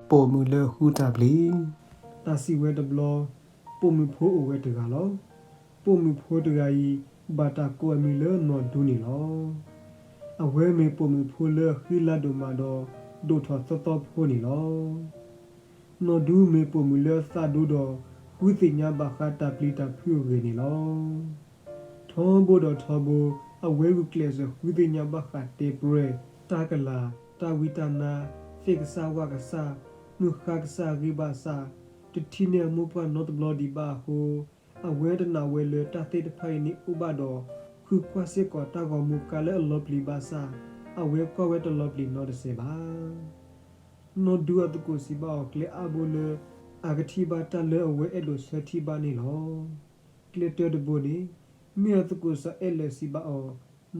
ပိာ်မုၣ်လၢဃုတၢ်ပျံၤ. တၢ်စံးဝဲတဘျီ, ပိာ်မုၣ်ဖိအိၣ်ဝဲတဂၤလီၤ. ပိာ်မုၣ်ဖိတဂၤအံၤ ဘၣ်တၢ်ကိးအမံၤလၢနီၢ်ဒူန့ၣ်လီၤ. အဝဲမ့ၢ်ပိာ်မုၣ်ဖိလၢအဃံလၤဒိၣ်မးဒီး ဒိၣ်ထီၣ်သီသီဖိန့ၣ်လီၤ. နီၢ်ဒူမ့ၢ်ပိာ်မုၣ်လၢအသးဒိဒီး ဃုသ့ၣ်ညါဘၣ်ဃးတၢ်ပျံၤတၢ်ဖုးအဂ့ၢ်န့ၣ်လီၤ. ထီဘိဒီးထီဘိ အဝဲဂုာ်ကျဲးစၢးဃုသ့ၣ်ညါဘၣ်ဃးတဲပြဲၢ်, တၢ်ကလၤ, တၢ်ဝံတၢ်နါ, သ့ၣ်ကစၢ်ဝၣ်ကစၢ်, မုၢ်ဃါကစၢ်အဂ့ၢ်ဘၣ်ဆၣ်, တထံၣ်န့ၢ်အမိၢ်ပှၢ်နီတဘျီဒံးဘၣ်အဃိ, အဝဲတနာ်ဝဲလၢတၢ်သ့ၣ်တဖၣ်အံၤန့ၣ်အိၣ်ဘၣ်ဒီး ဃုကွၢ်စ့ၢ်ကီးတၢ်ဂီၤမူကါလၢအလီၤပျံၤဘၣ်ဆၣ်, အဝဲကွၢ်ဝဲတလီၤပျံၤနီတစဲးဘၣ်. နီၢ်ဒူအသကိးစံးဘၣ်အီၤကျဲအါဘိလၢ အကထံၣ်ဘၣ်တၢ်လၢအဝဲအဲၣ်ဒိးဆၢထံၣ်ဘၣ်န့ၣ်လီၤ. ကျဲတၢတဘိန့ၣ် မ့ၢ်အသကိးစီၤအဲၣ်လၢာ်စံးဘၣ်အီၤ,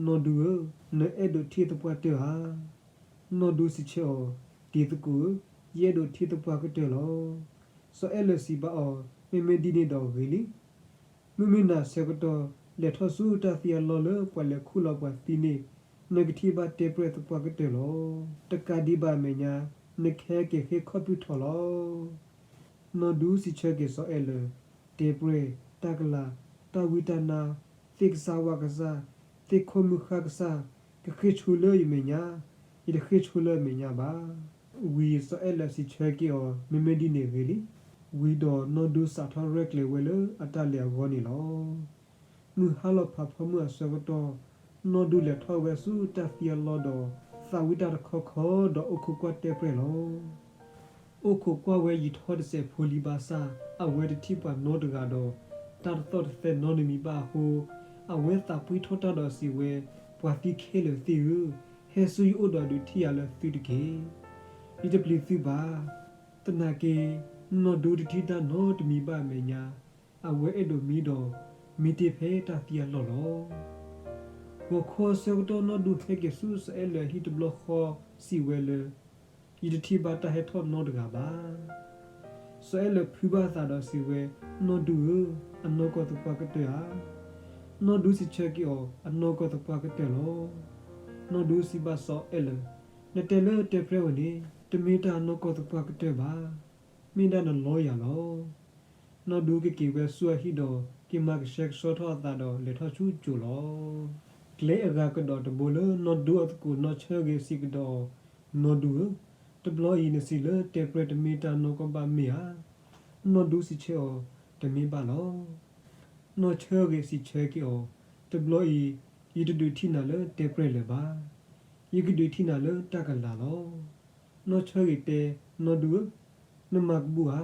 နီၢ်ဒူဧၢ, နအဲၣ်ဒိးထံၣ်သပှၢ်တၢၢ်ဧါ. နီၢ်ဒူစံးဆၢအီၤ, တံၤသကိးဧၢ, ယအဲၣ်ဒိးထံၣ်သပှၢ်ကတၢၢ်လီၤ. စီၤအဲၣ်လၢာ်စံးဘၣ်အီၤ, မ့မ့ၢ်ဒ်န့ၣ်ဒီးဂ့ၤလံ. မ့မ့ၢ်နၤဆၢကတီၢ် လဲၤထီၣ်ဆူတၢ်သံအလီၢ်လၢပှၤလဲၤခူၣ်လီၤပှၤသံန့ၣ်, နကထံၣ်ဘၣ်တဲပြဲၢ်သပှၢ်ကတၢၢ်လီၤ. တကးဒံးဘၣ်အမဲာ်ညါ, နကဟဲက့ၤဃ့ခီၣ်ဖုၣ်ထီၣ်လီၤ. နီၢ်ဒူစံးဆၢက့ၤစီၤအဲၣ်လၢာ်, တဲပြဲၢ်, တၢ်ကလၤ, တၢ်ဝံတၢ်နါ, သ့ၣ်ကစၢ်ဝၣ်ကစၢ်, သ့ၣ်ခိၣ်မုၢ်ဃါကစၢ်, ကဃ့ၢ်ဆူလၢယမဲာ်ညါ, ယတဃ့ၢ်ဆူလၢအမဲာ်ညါဘၣ်. ဝံၤစီၤအဲၣ်လၢာ်စံးဆၢက့ၤအီၤ, မ့မ့ၢ်ဒ်န့ၣ်ဂ့ၤလံ. ဝံၤဒီးနီၢ်ဒူစးထီၣ်ရဲၣ်ကျဲၤဝဲလၢအတၢ်လဲၤအဂီၢ်န့ၣ်လီၤ. မုၢ်ဟါလီၤဖးဖီမုၢ်အဆၢကတီၢ်, နီၢ်ဒူလဲၤထီၣ်ဝဲဆူတၢ်သံအလီၢ်ဒီး သးဝံၣ်တၢ်တခီခီဒီးအိၣ်ခိးကွၢ်တဲပြဲၢ်လီၤ. အိၣ်ခိးကွၢ်ဝဲယံာ်ထီၣ်တစဲးဖိလံဘၣ်ဆၣ်, အဝဲတထံၣ်ပှၤနီတဂၤဒီး တၢ်တသီၣ်တသဲနီတမံၤဘၣ်အဃိ, အဝဲသးပှံထီၣ်တၢ်ဒီးစံးဝဲ, ပှၤသံခဲလၢာ်သ့ၣ်ဧၢ, ဟဲဆူယအိၣ်ဒီးဒုးထံၣ်ယၤလၢသုတက့ၢ်. ယတပျံၤသုဘၣ်. သနာ်က့, နီၢ်ဒူတထံၣ်တၢ်နီတမံၤဘၣ်အမဲာ်ညါ, အဝဲအဲၣ်ဒိးမံဒီး မံတ့ၢ်ဖဲတၢ်သံအလီၢ်လီၤ. ဂီၤခီအဆၢကတီၢ်နီၢ်ဒူဟဲက့ၤဆူစီၤအဲၣ်လၢာ်အဟံၣ်တဘျီဃီစံးဝဲလၢ ယတထံၣ်ဘၣ်တၢ်ဟဲထီၣ်နီတဂၤဘၣ်. စီၤအဲၣ်လၢာ်ဖုးဘၣ်အသးဒီးစံးဝဲ, နီၢ်ဒူဧၢ, အနီၢ်ကီၢ်သပှၢ်ကတၢၢ်ဧါ. နီၢ်ဒူစံးဆၢက့ၤအီၤ, အနီၢ်ကီၢ်သပှၢ်ကတၢၢ်လီၤ. နီၢ်ဒူစံးဘၣ်စီၤအဲၣ်လၢာ်, နတဲလၢတဲပြဲၢ်ဝဲန့ၣ် တမ့ၢ်တၢ်နီၢ်ကီၢ်သပှၢ်ကတၢၢ်ဘၣ်. မ့ၢ်ဒၣ်နလီယၤလီၤ. နီၢ်ဒူကက့ၤဝဲဆူအဟံၣ်ဒီး က့ၤမၤကဆှဲကဆှီထီၣ်အသးဒီးလဲၤထီၣ်ဆူကၠိၤလီၤ. ကျဲအဂၤကဒီးတဘိလၢနီၢ်ဒူအသကိးနီၢ်ဆၢဂ့ၤစံးကဒီးအီၤ, နီၢ်ဒူဧၢ, တဘျီအံၤနစံးလၢတဲပြဲၢ်တမ့ၢ်တၢ်နီၢ်ကီၢ်ဘၣ်မ့ၢ်ဧါ. နီၢ်ဒူစံးဆၢအီၤ, တမ့ၢ်ဘၣ်လီၤ. နီၢ်ဆၢဂ့ၤစံးဆၢက့ၤအီၤ, တဘျီအံၤ ယတဒုးထံၣ်နၤလၢတဲပြဲၢ်လၢၤဘၣ်. ယကဒုးထံၣ်နၤလၢတၢ်ကလၤလီၤ. နီၢ်ဆၢဂ့ၤတဲ, နီၢ်ဒူဧၢ, နမၤကဘူၣ်ဧါ.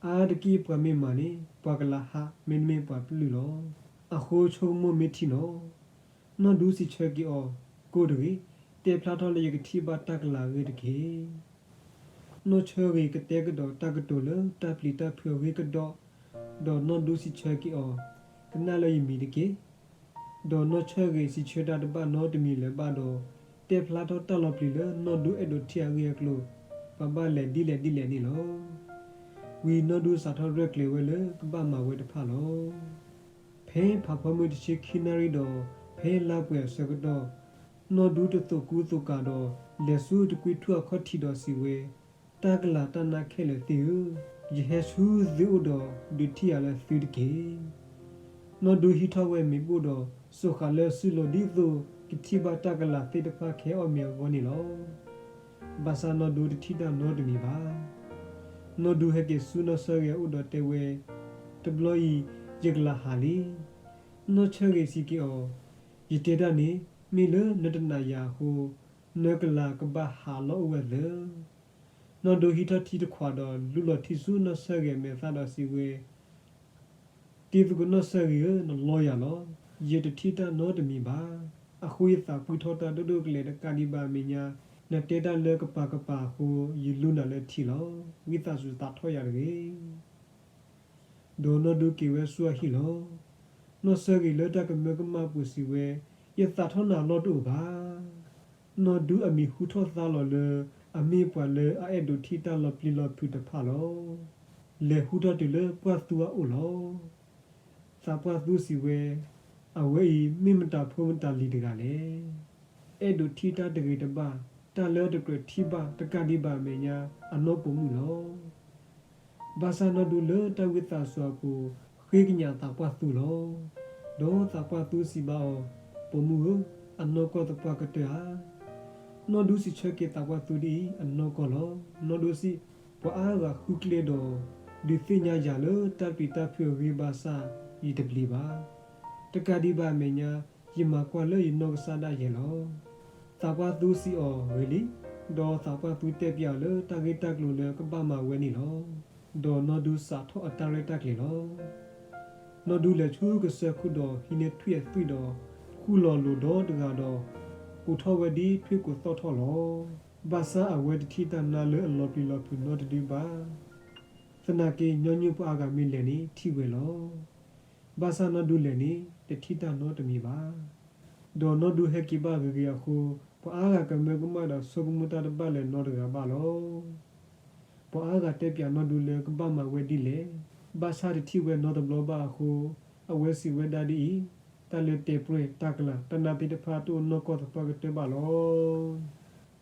အါတက့ၢ်ပှၤမ့ၢ်မၤန့ၣ် ပှၤကလၤဟး မ့တမ့ၢ်ပှၤပျုၢ်လီၤ. အဃိဆိကမိၣ်မ့ၢ်ထံနီၤ. နီၢ်ဒူစံးဆၢက့ၤအီၤ, ကိၢ်တဂ့ၤ, တဲဖျါထီၣ်လၢယကထံၣ်ဘၣ်တၢ်ကလၤအဂ့ၢ်တက့ၢ်. နီၢ်ဆၢဂ့ၤကတဲကဒီးတၢ်ကတိၤလၢတၢ်ပျံၤတၢ်ဖုးအဂ့ၢ်ကဒီး, ဒီးနီၢ်ဒူစံးဆၢက့ၤအီၤ, ကနၣ်လၢယမံၤတက့ၢ်. ဒီးနီၢ်ဆၢဂ့ၤစံးဆၢတၢ်တဘၣ်နီတမံၤလၢၤဘၣ်ဒီး, တဲဖျါထီၣ်တၢ်လီၤပျံၤလၢနီၢ်ဒူအဲၣ်ဒိးထံၣ်အဂ့ၢ်အကျိၤ, ပှၤဘၣ်လဲၤဒ်လဲၣ်ဒ်လဲၣ်န့ၣ်လီၤ. ဝံၤနီၢ်ဒူစးထီၣ်ရဲၣ်ကျဲၤဝဲလၢကဘၣ်မၤဝဲတဖၣ်လီၤ. ဖဲဖးဖီမုၢ်တဆံခံနၣ်ရံၣ်ဒီး ဖဲလါပှဲၤအဆၢကတီၢ်, နီၢ်ဒူတသိးကူသိးကၤဒီး လဲၤဆူတကွံထူၣ်အခီၣ်ထံးဒီးစံးဝဲ, တၢ်ကလၤတၢ်နါခဲလၢာ်သ့ၣ်ဧၢ, ယဟဲဆူသုအိၣ်ဒီးဒုးထံၣ်ယၤလၢသုတက့ၢ်. နီၢ်ဒူဟံးထီၣ်ဝဲမ့ၤဘိၣ်ဒီး စိာ်ဃာ်လၢစုလိၤဒ်သိးကထံၣ်ဘၣ်တၢ်ကလၤသ့ၣ်တဖၣ်ခဲအီၣ်မ့ၤအဂီၢ်န့ၣ်လီၤ. ဘၣ်ဆၣ်နီၢ်ဒူတထံၣ်တၢ်နီတမံၤဘၣ်. နီၢ်ဒူဟဲက့ၤဆူနီၢ်ဆၢဂ့ၤအအိၣ်ဒီးတဲဝဲ, တဘျီအံၤ ယကလၤဟးလံ. နီၢ်ဆၢဂ့ၤစံးက့ၤအီၤ, ယတဲတၢ်န့ၣ် မ့ၢ်လၢနတနာ်ယၤအဃိ, နကလၤကဘၣ်ဟးလီၤအိၣ်ဝဲသၢ. နီၢ်ဒူဟံးထီၣ်ထံတခွးဒီးလူလီၤထံဆူနီၢ်ဆၢဂ့ၤအမဲာ်သၣ်ဒီးစံးဝဲ, တံၤသကိးနီၢ်ဆၢဂ့ၤဧၢ, နလီယၤလီၤ. ယတထံၣ်တၢ်နီတမံၤဘၣ်. အဃိယသးပှံထီၣ်တၢ်ဒိၣ်ဒိၣ်ကလဲာ်တကးဒံးဘၣ်အမဲာ်ညါ, နတဲတၢ်လၢကပၤကပၤအဃိ, ယလူနၤလၢထံလီၤ. ဝံသးစူၤသးထီၣ်ယၤတဂ့ၤ. ဒီးနီၢ်ဒူက့ၤဝဲဆူအဟံၣ်လီၤ. နီၢ်ဆၢဂ့ၤလၢတၢ်ကမၢကမၣ်အပူၤစံးဝဲ, ယသးထီၣ်နၤအလီၢ်တအိၣ်ဘၣ်. နီၢ်ဒူအမံၤဟူထီၣ်သါလီၤလၢ အမ့ၢ်ပှၤလၢအအဲၣ်ဒိးထံၣ်တၢ်လီၤပျံၤလီၤဖုးတဖၣ်လီၤ. လဲၤဟူထီၣ်တုၤလၢပှၢ်သူအအိၣ်လီၤ. သးပှၢ်သူစံးဝဲ, အဝဲအံၤမ့ၢ်မတၤဖိမတၤလံၤတဂၤလဲၣ်. အဲၣ်ဒိးထံၣ်တၢ်တဂ့ၤတဘၣ်. တၢ်လၢတကြၢးထံၣ်ဘၣ်တကးဒံးဘၣ်အမဲာ်ညါ အနီၢ်ပိာ်မုၣ်လီၤ. ဘၣ်ဆၣ်နီၢ်ဒူလၢတၢ်ဝံသးစူၤအပူၤ ဃ့ကညးသးပှၢ်သူလီၤ. ဒီးသးပှၢ်သူစံးဘၣ်အီၤ, ပိာ်မုၣ်ဧၢ, အနီၢ်ကီၢ်သပှၢ်ကတၢၢ်ဧါ. နီၢ်ဒူစံးဆၢက့ၤသးပှၢ်သူဒ်အံၤ, အနီၢ်ကီၢ်လီၤ. နီၢ်ဒူစံး, ပှၤအါဂၤဃုကျဲဒီး ဒုးသ့ၣ်ညါယၤလၢတၢ်ပျံၤတၢ်ဖုးအဂ့ၢ်ဘၣ်ဆၣ် ယတပျံၤဘၣ်. တကးဒံးဘၣ်အမဲာ်ညါ ယမၤကွၢ်လၢယနီၢ်ကစၢ်ဒၣ်ယဲလီၤ. သးပှၢ်သူစံးအီၤဂ့ၤလံ, ဒီးသးပှၢ်သူတဲပၠးအီၤလၢတၢ်ဂ့ၢ်တၢ်ကျိၤလၢကဘၣ်မၤဝဲန့ၣ်လီၤ. ဒီးနီၢ်ဒူစးထီၣ်အတၢ်ရဲၣ်တၢ်ကျဲၤလီၤ. နီၢ်ဒူလဲၤဆူကစၢၢ်ခိၣ်ဒီးဟံးန့ၢ်ထွံၣ်အသွံၣ်ဒီး ဃုလီၤလိၤဒီတဂၤဒီး ကိးထီၣ်ဝဲဒ်ထွံၣ်ကိးသီၣ်ထီၣ်လီၤ. ဘၣ်ဆၣ်အဝဲတထံၣ်တၢ်နါလၢအလီၤပျံၤလီၤဖုးနီတဒုဘၣ်. သနာ်က့ညီနုၢ်ပှၤအါဂၤမ့ၢ်လဲၤန့ၣ်ထံၣ်ဝဲလီၤ. ဘၣ်ဆၣ်နီၢ်ဒူလဲၤန့ၣ် တထံၣ်တၢ်နီတမံၤဘၣ်. ဒီးနီၢ်ဒူဟဲက့ၤဘၣ်ဂ့ၤဂ့ၤအဃိ ပှၤအါဂၤကမၢကမၣ်ဒီးဆိကမိၣ်တၢ်တဘၣ်လၢၤနီတဂၤဘၣ်လီၤ. ပှၤအါဂၤတဲပၠးနီၢ်ဒူလၢကဘၣ်မၤဝဲဒ်လဲၣ်, ဘၣ်ဆၣ်တထံၣ်ဝဲနီတဘျီဘၣ်အဃိ အဝဲစံးဝဲဒၣ်ဒ်အံၤ, တၢ်လၢတဲာ်ပြဲၢ်တၢ်ကလၤ တၢ်နာ်သ့ၣ်တဖၣ်တအိၣ်နီၢ်ကီၢ်သပှၢ်ကတၢၢ်ဘၣ်လီၤ.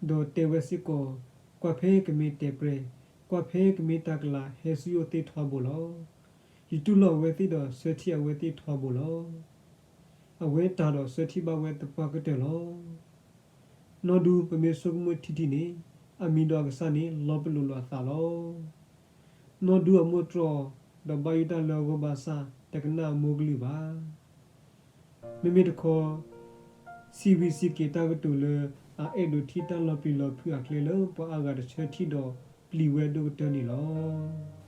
ဒီးတဲဝဲစ့ၢ်ကီး, ကွၢ်ဖဲကမ့ၢ်တဲာ်ပြဲၢ်, ကွၢ်ဖဲကမ့ၢ်တၢ်ကလၤ ဟဲဆူယအိၣ်သ့ၣ်ထီဘိလီၤ. ယတူၢ်လိာ်အဝဲသ့ၣ်ဒီးဆၢထံၣ်အဝဲသ့ၣ်ထီဘိလီၤ. အဝဲတၢ်ဒီးဆၢထံၣ်ဘၣ်ဝဲသပှၢ်ကတၢၢ်လီၤ. နီၢ်ဒူပမ့ၢ်ဆိကမိၣ်ထံထံန့ၣ် အမံၤဒီးအကစၢ်န့ၣ် လီၤပလိာ်လိာ်အသးလီၤ. နီၢ်ဒူအမိၢ်တြီဒီးဘၣ်ယိၣ်တၢ်လၢအဂီၢ်ဘၣ်ဆၣ် တကနၣ်အမိၢ်ကလုၢ်ဘၣ်. မ့မ့ၢ်တခီ စံးဝံၤစံးက့ၤတၢ်ကတိၤလၢ အအဲၣ်ဒိးထံၣ်တၢ်လီၤပျံၤလီၤဖုးအကျဲလၢပှၤအါဂၤတဆၢထံၣ်ဒီးပျံၤဝဲဒိၣ်ကတၢၢ်န့ၣ်လီၤ.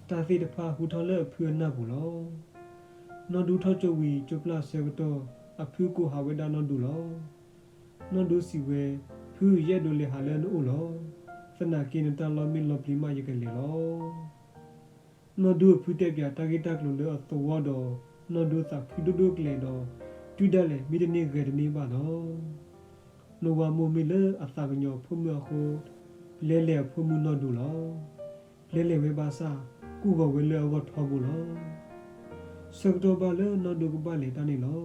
တၢ်သ့ၣ်တဖၣ်ဟူထီၣ်လၢအဖုအနၢ်ပူၤလီၤ. နီၢ်ဒူထီၣ်ကၠိဝံၤကၠိပျၢ်ဆၢကတီၢ် အဖုကိးဟးဝဲဒၣ်နီၢ်ဒူလီၤ. နီၢ်ဒူစံးဝဲ, ဖု, ယအဲၣ်ဒိးလဲၤဟးလၢနအိၣ်လီၤ. သနာ်က့နတၢ်လီၢ်မ့ၢ်လီၤပျံၤမးယကလဲၤလီၤ. နီၢ်ဒူအဖုတဲပၠးတၢ်ဂ့ၢ်တၢ်ကျိၤလၢအသဝီဒီး နီၢ်ဒူသးခုဒိၣ်ဒိၣ်ကလဲာ်ဒီး တုၤဒၣ်လဲာ်မံတန့ၢ်ဂဲၤတန့ၢ်ဘၣ်လီၤ. နီၢ်ဝါမိၢ်မ့ၢ်လၢအသးကညီၤအဖိမုၣ်အဃိ လဲၤလဲၤအဖိမုၣ်နီၢ်ဒူလီၤ. လဲၤလဲၤဝဲဘၣ်ဆၣ် ကူၣ်ဂီၤဝဲလၢအဂီၢ်ထီဘိလီၤ. ဆၢကတီၢ်ဘၣ်လၢနီၢ်ဒူကဘၣ်လဲၤတၢ်န့ၣ်လီၤ.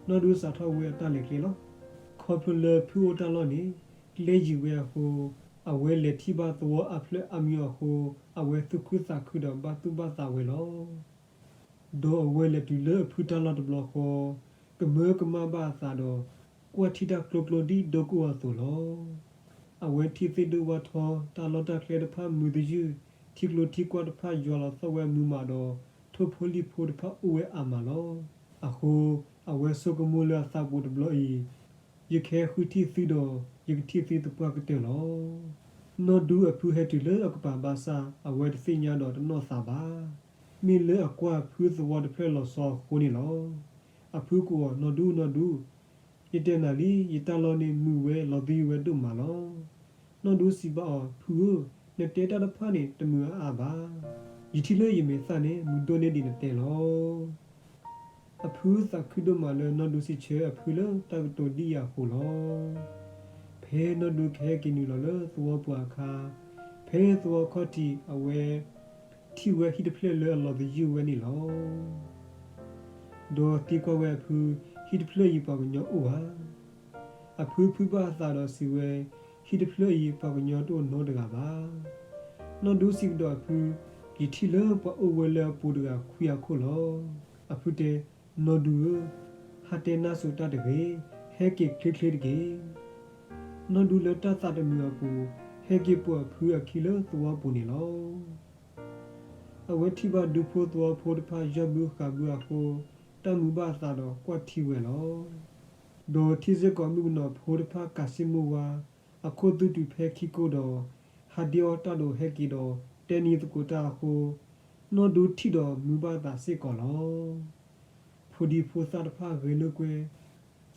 နီၢ်ဒူစးထီၣ်ဝဲအတၢ်လဲၤကျဲလီၤ. ခီဖျိလၢဖုအိၣ်တၢ်လီၢ်န့ၣ် ကျဲယံၤဝဲအဃိ အဝဲလဲၤထံၣ်ဘၣ်သဝီအါဖျၢၣ်အါမံၤအဃိ အဝဲသူၣ်ခုသးခုဒီးဘၣ်သူၣ်ဘၣ်သးဝဲလီၤ. ဒီးအဝဲလဲၤတုၤလၢအဖုတၢ်လီၢ်တဘျီဃီ ကမၢကမၣ်ဘၣ်အသးဒီး ကွၢ်ထံတၢ်ကျိကျိဒ်ဒိကအိၣ်အသိးလီၤ. အဝဲထံၣ်သ့ၣ်ဒိၣ်ဝၣ်ထီ တၢ်လီၢ်တၢ်ကျဲတဖၣ်မုာ်သယုၢ်, ထံကျိထံကွၢ်တဖၣ်ယွၤလီၤသီၣ်ဝဲမုာ်မးဒီး ထိၣ်ဖိလံၣ်ဖိတဖၣ်အိၣ်ဝဲအါမးလီၤ. အဃိ အဝဲဆိကမိၣ်လၢအသးပူၤတဘျီအံၤ, ယကဟဲဃုထံၣ်သုဒီး ယကထံၣ်သုသပှၢ်ကတၢၢ်လီၤ. နီၢ်ဒူအဖုဟဲတုၤလၢအကပၤဘၣ်ဆၣ် အဝဲတသ့ၣ်ညါဒီးတနီၣ်သးဘၣ်. မ့ၢ်လၢအကွၢ်ဖုသဝီတဖျၢၣ်လီၤဆီအဃိန့ၣ်လီၤ. အဖုကိးအီၤ နီၢ်ဒူ နီၢ်ဒူ, ယတဲနၤလံ, ယတၢ်လီၢ်န့ၣ်မုာ်ဝဲလီၤသယုၢ်ဝဲဒိၣ်မးလီၤ. နီၢ်ဒူစံးဘၣ်အီၤ, ဖုဧၢ, နတဲတၢ်တဖၣ်န့ၣ်တမုာ်အါအါဘၣ်. ယထံၣ်လၢယမဲာ်သၣ်န့ၣ် မုာ်ဒိၣ်န့ၢ်ဒံးနတဲလီၤ. အဖုသးခုဒိၣ်မးလၢနီၢ်ဒူစံးဆၢအဖုလၢတၢ်ကတိၤဒ်အံၤအဃိလီၤ. ဖဲနီၢ်ဒူကဟဲက့ၤနုာ်လီၤလၢသဝီပူၤအခါ, ဖဲသဝီခီၣ်ထံးအဝဲ ထံၣ်ဝဲဟံၣ်တဖျၢၣ်လၢအလီၤသယုၢ်ဝဲန့ၣ်လီၤ. ဒီးသံကွၢ်ဝဲအဖု, ဟံၣ်တဖျၢၣ်အံၤပှၤကညီအိၣ်ဧါ. အဖုဖုးဘၣ်အသးဒီးစံးဝဲ, ဟံၣ်တဖျၢၣ်အံၤပှၤကညီတအိၣ်နီတဂၤဘၣ်. နီၢ်ဒူစံးကဒီးအဖု, ယထံၣ်လၢပှၤအိၣ်ဝဲလၢအပူၤတဂၤခွံအခိၣ်လီၤ. အဖုတဲ, နီၢ်ဒူဧၢ, ဟးတဲနါစိၤတၢ်တဂ့ၤ, ဟဲက့ၤချ့ချ့တက့ၢ်. နီၢ်ဒူလၢတၢ်သးတမုာ်အပူၤ, ဟဲက့ၤပိာ်အဖုအခံလၢသဝီပူၤန့ၣ်လီၤ. အဝဲထံၣ်ဘၣ်ဒူဖိသဝီဖိတဖၣ်ယီၢ်ဘုဃးဘုအဃိ, တၢ်မုာ်ဘၣ်အသးဒီးကွၢ်ထံဝဲလီၤ. ဒီးထံၣ်စ့ၢ်ကီးမုၣ်ကနီၤဖိတဖၣ်ကးစ့ၣ်မိၢ်ဝါ, အခိၣ်သူၣ်တုၤဖဲခံကိၢ်ဒီး ဟးဒ့အီၣ်တၢ်ဒိးဟဲက့ၤဒီး တဲနံၤသကိးတၢ်အဃိ, နီၢ်ဒူထံၣ်ဒီးမုာ်ဘၣ်သးစ့ၢ်ကီးလီၤ. ဖိဒံဖိသၣ်တဖၣ်ဂဲၤလိာ်ကွဲ,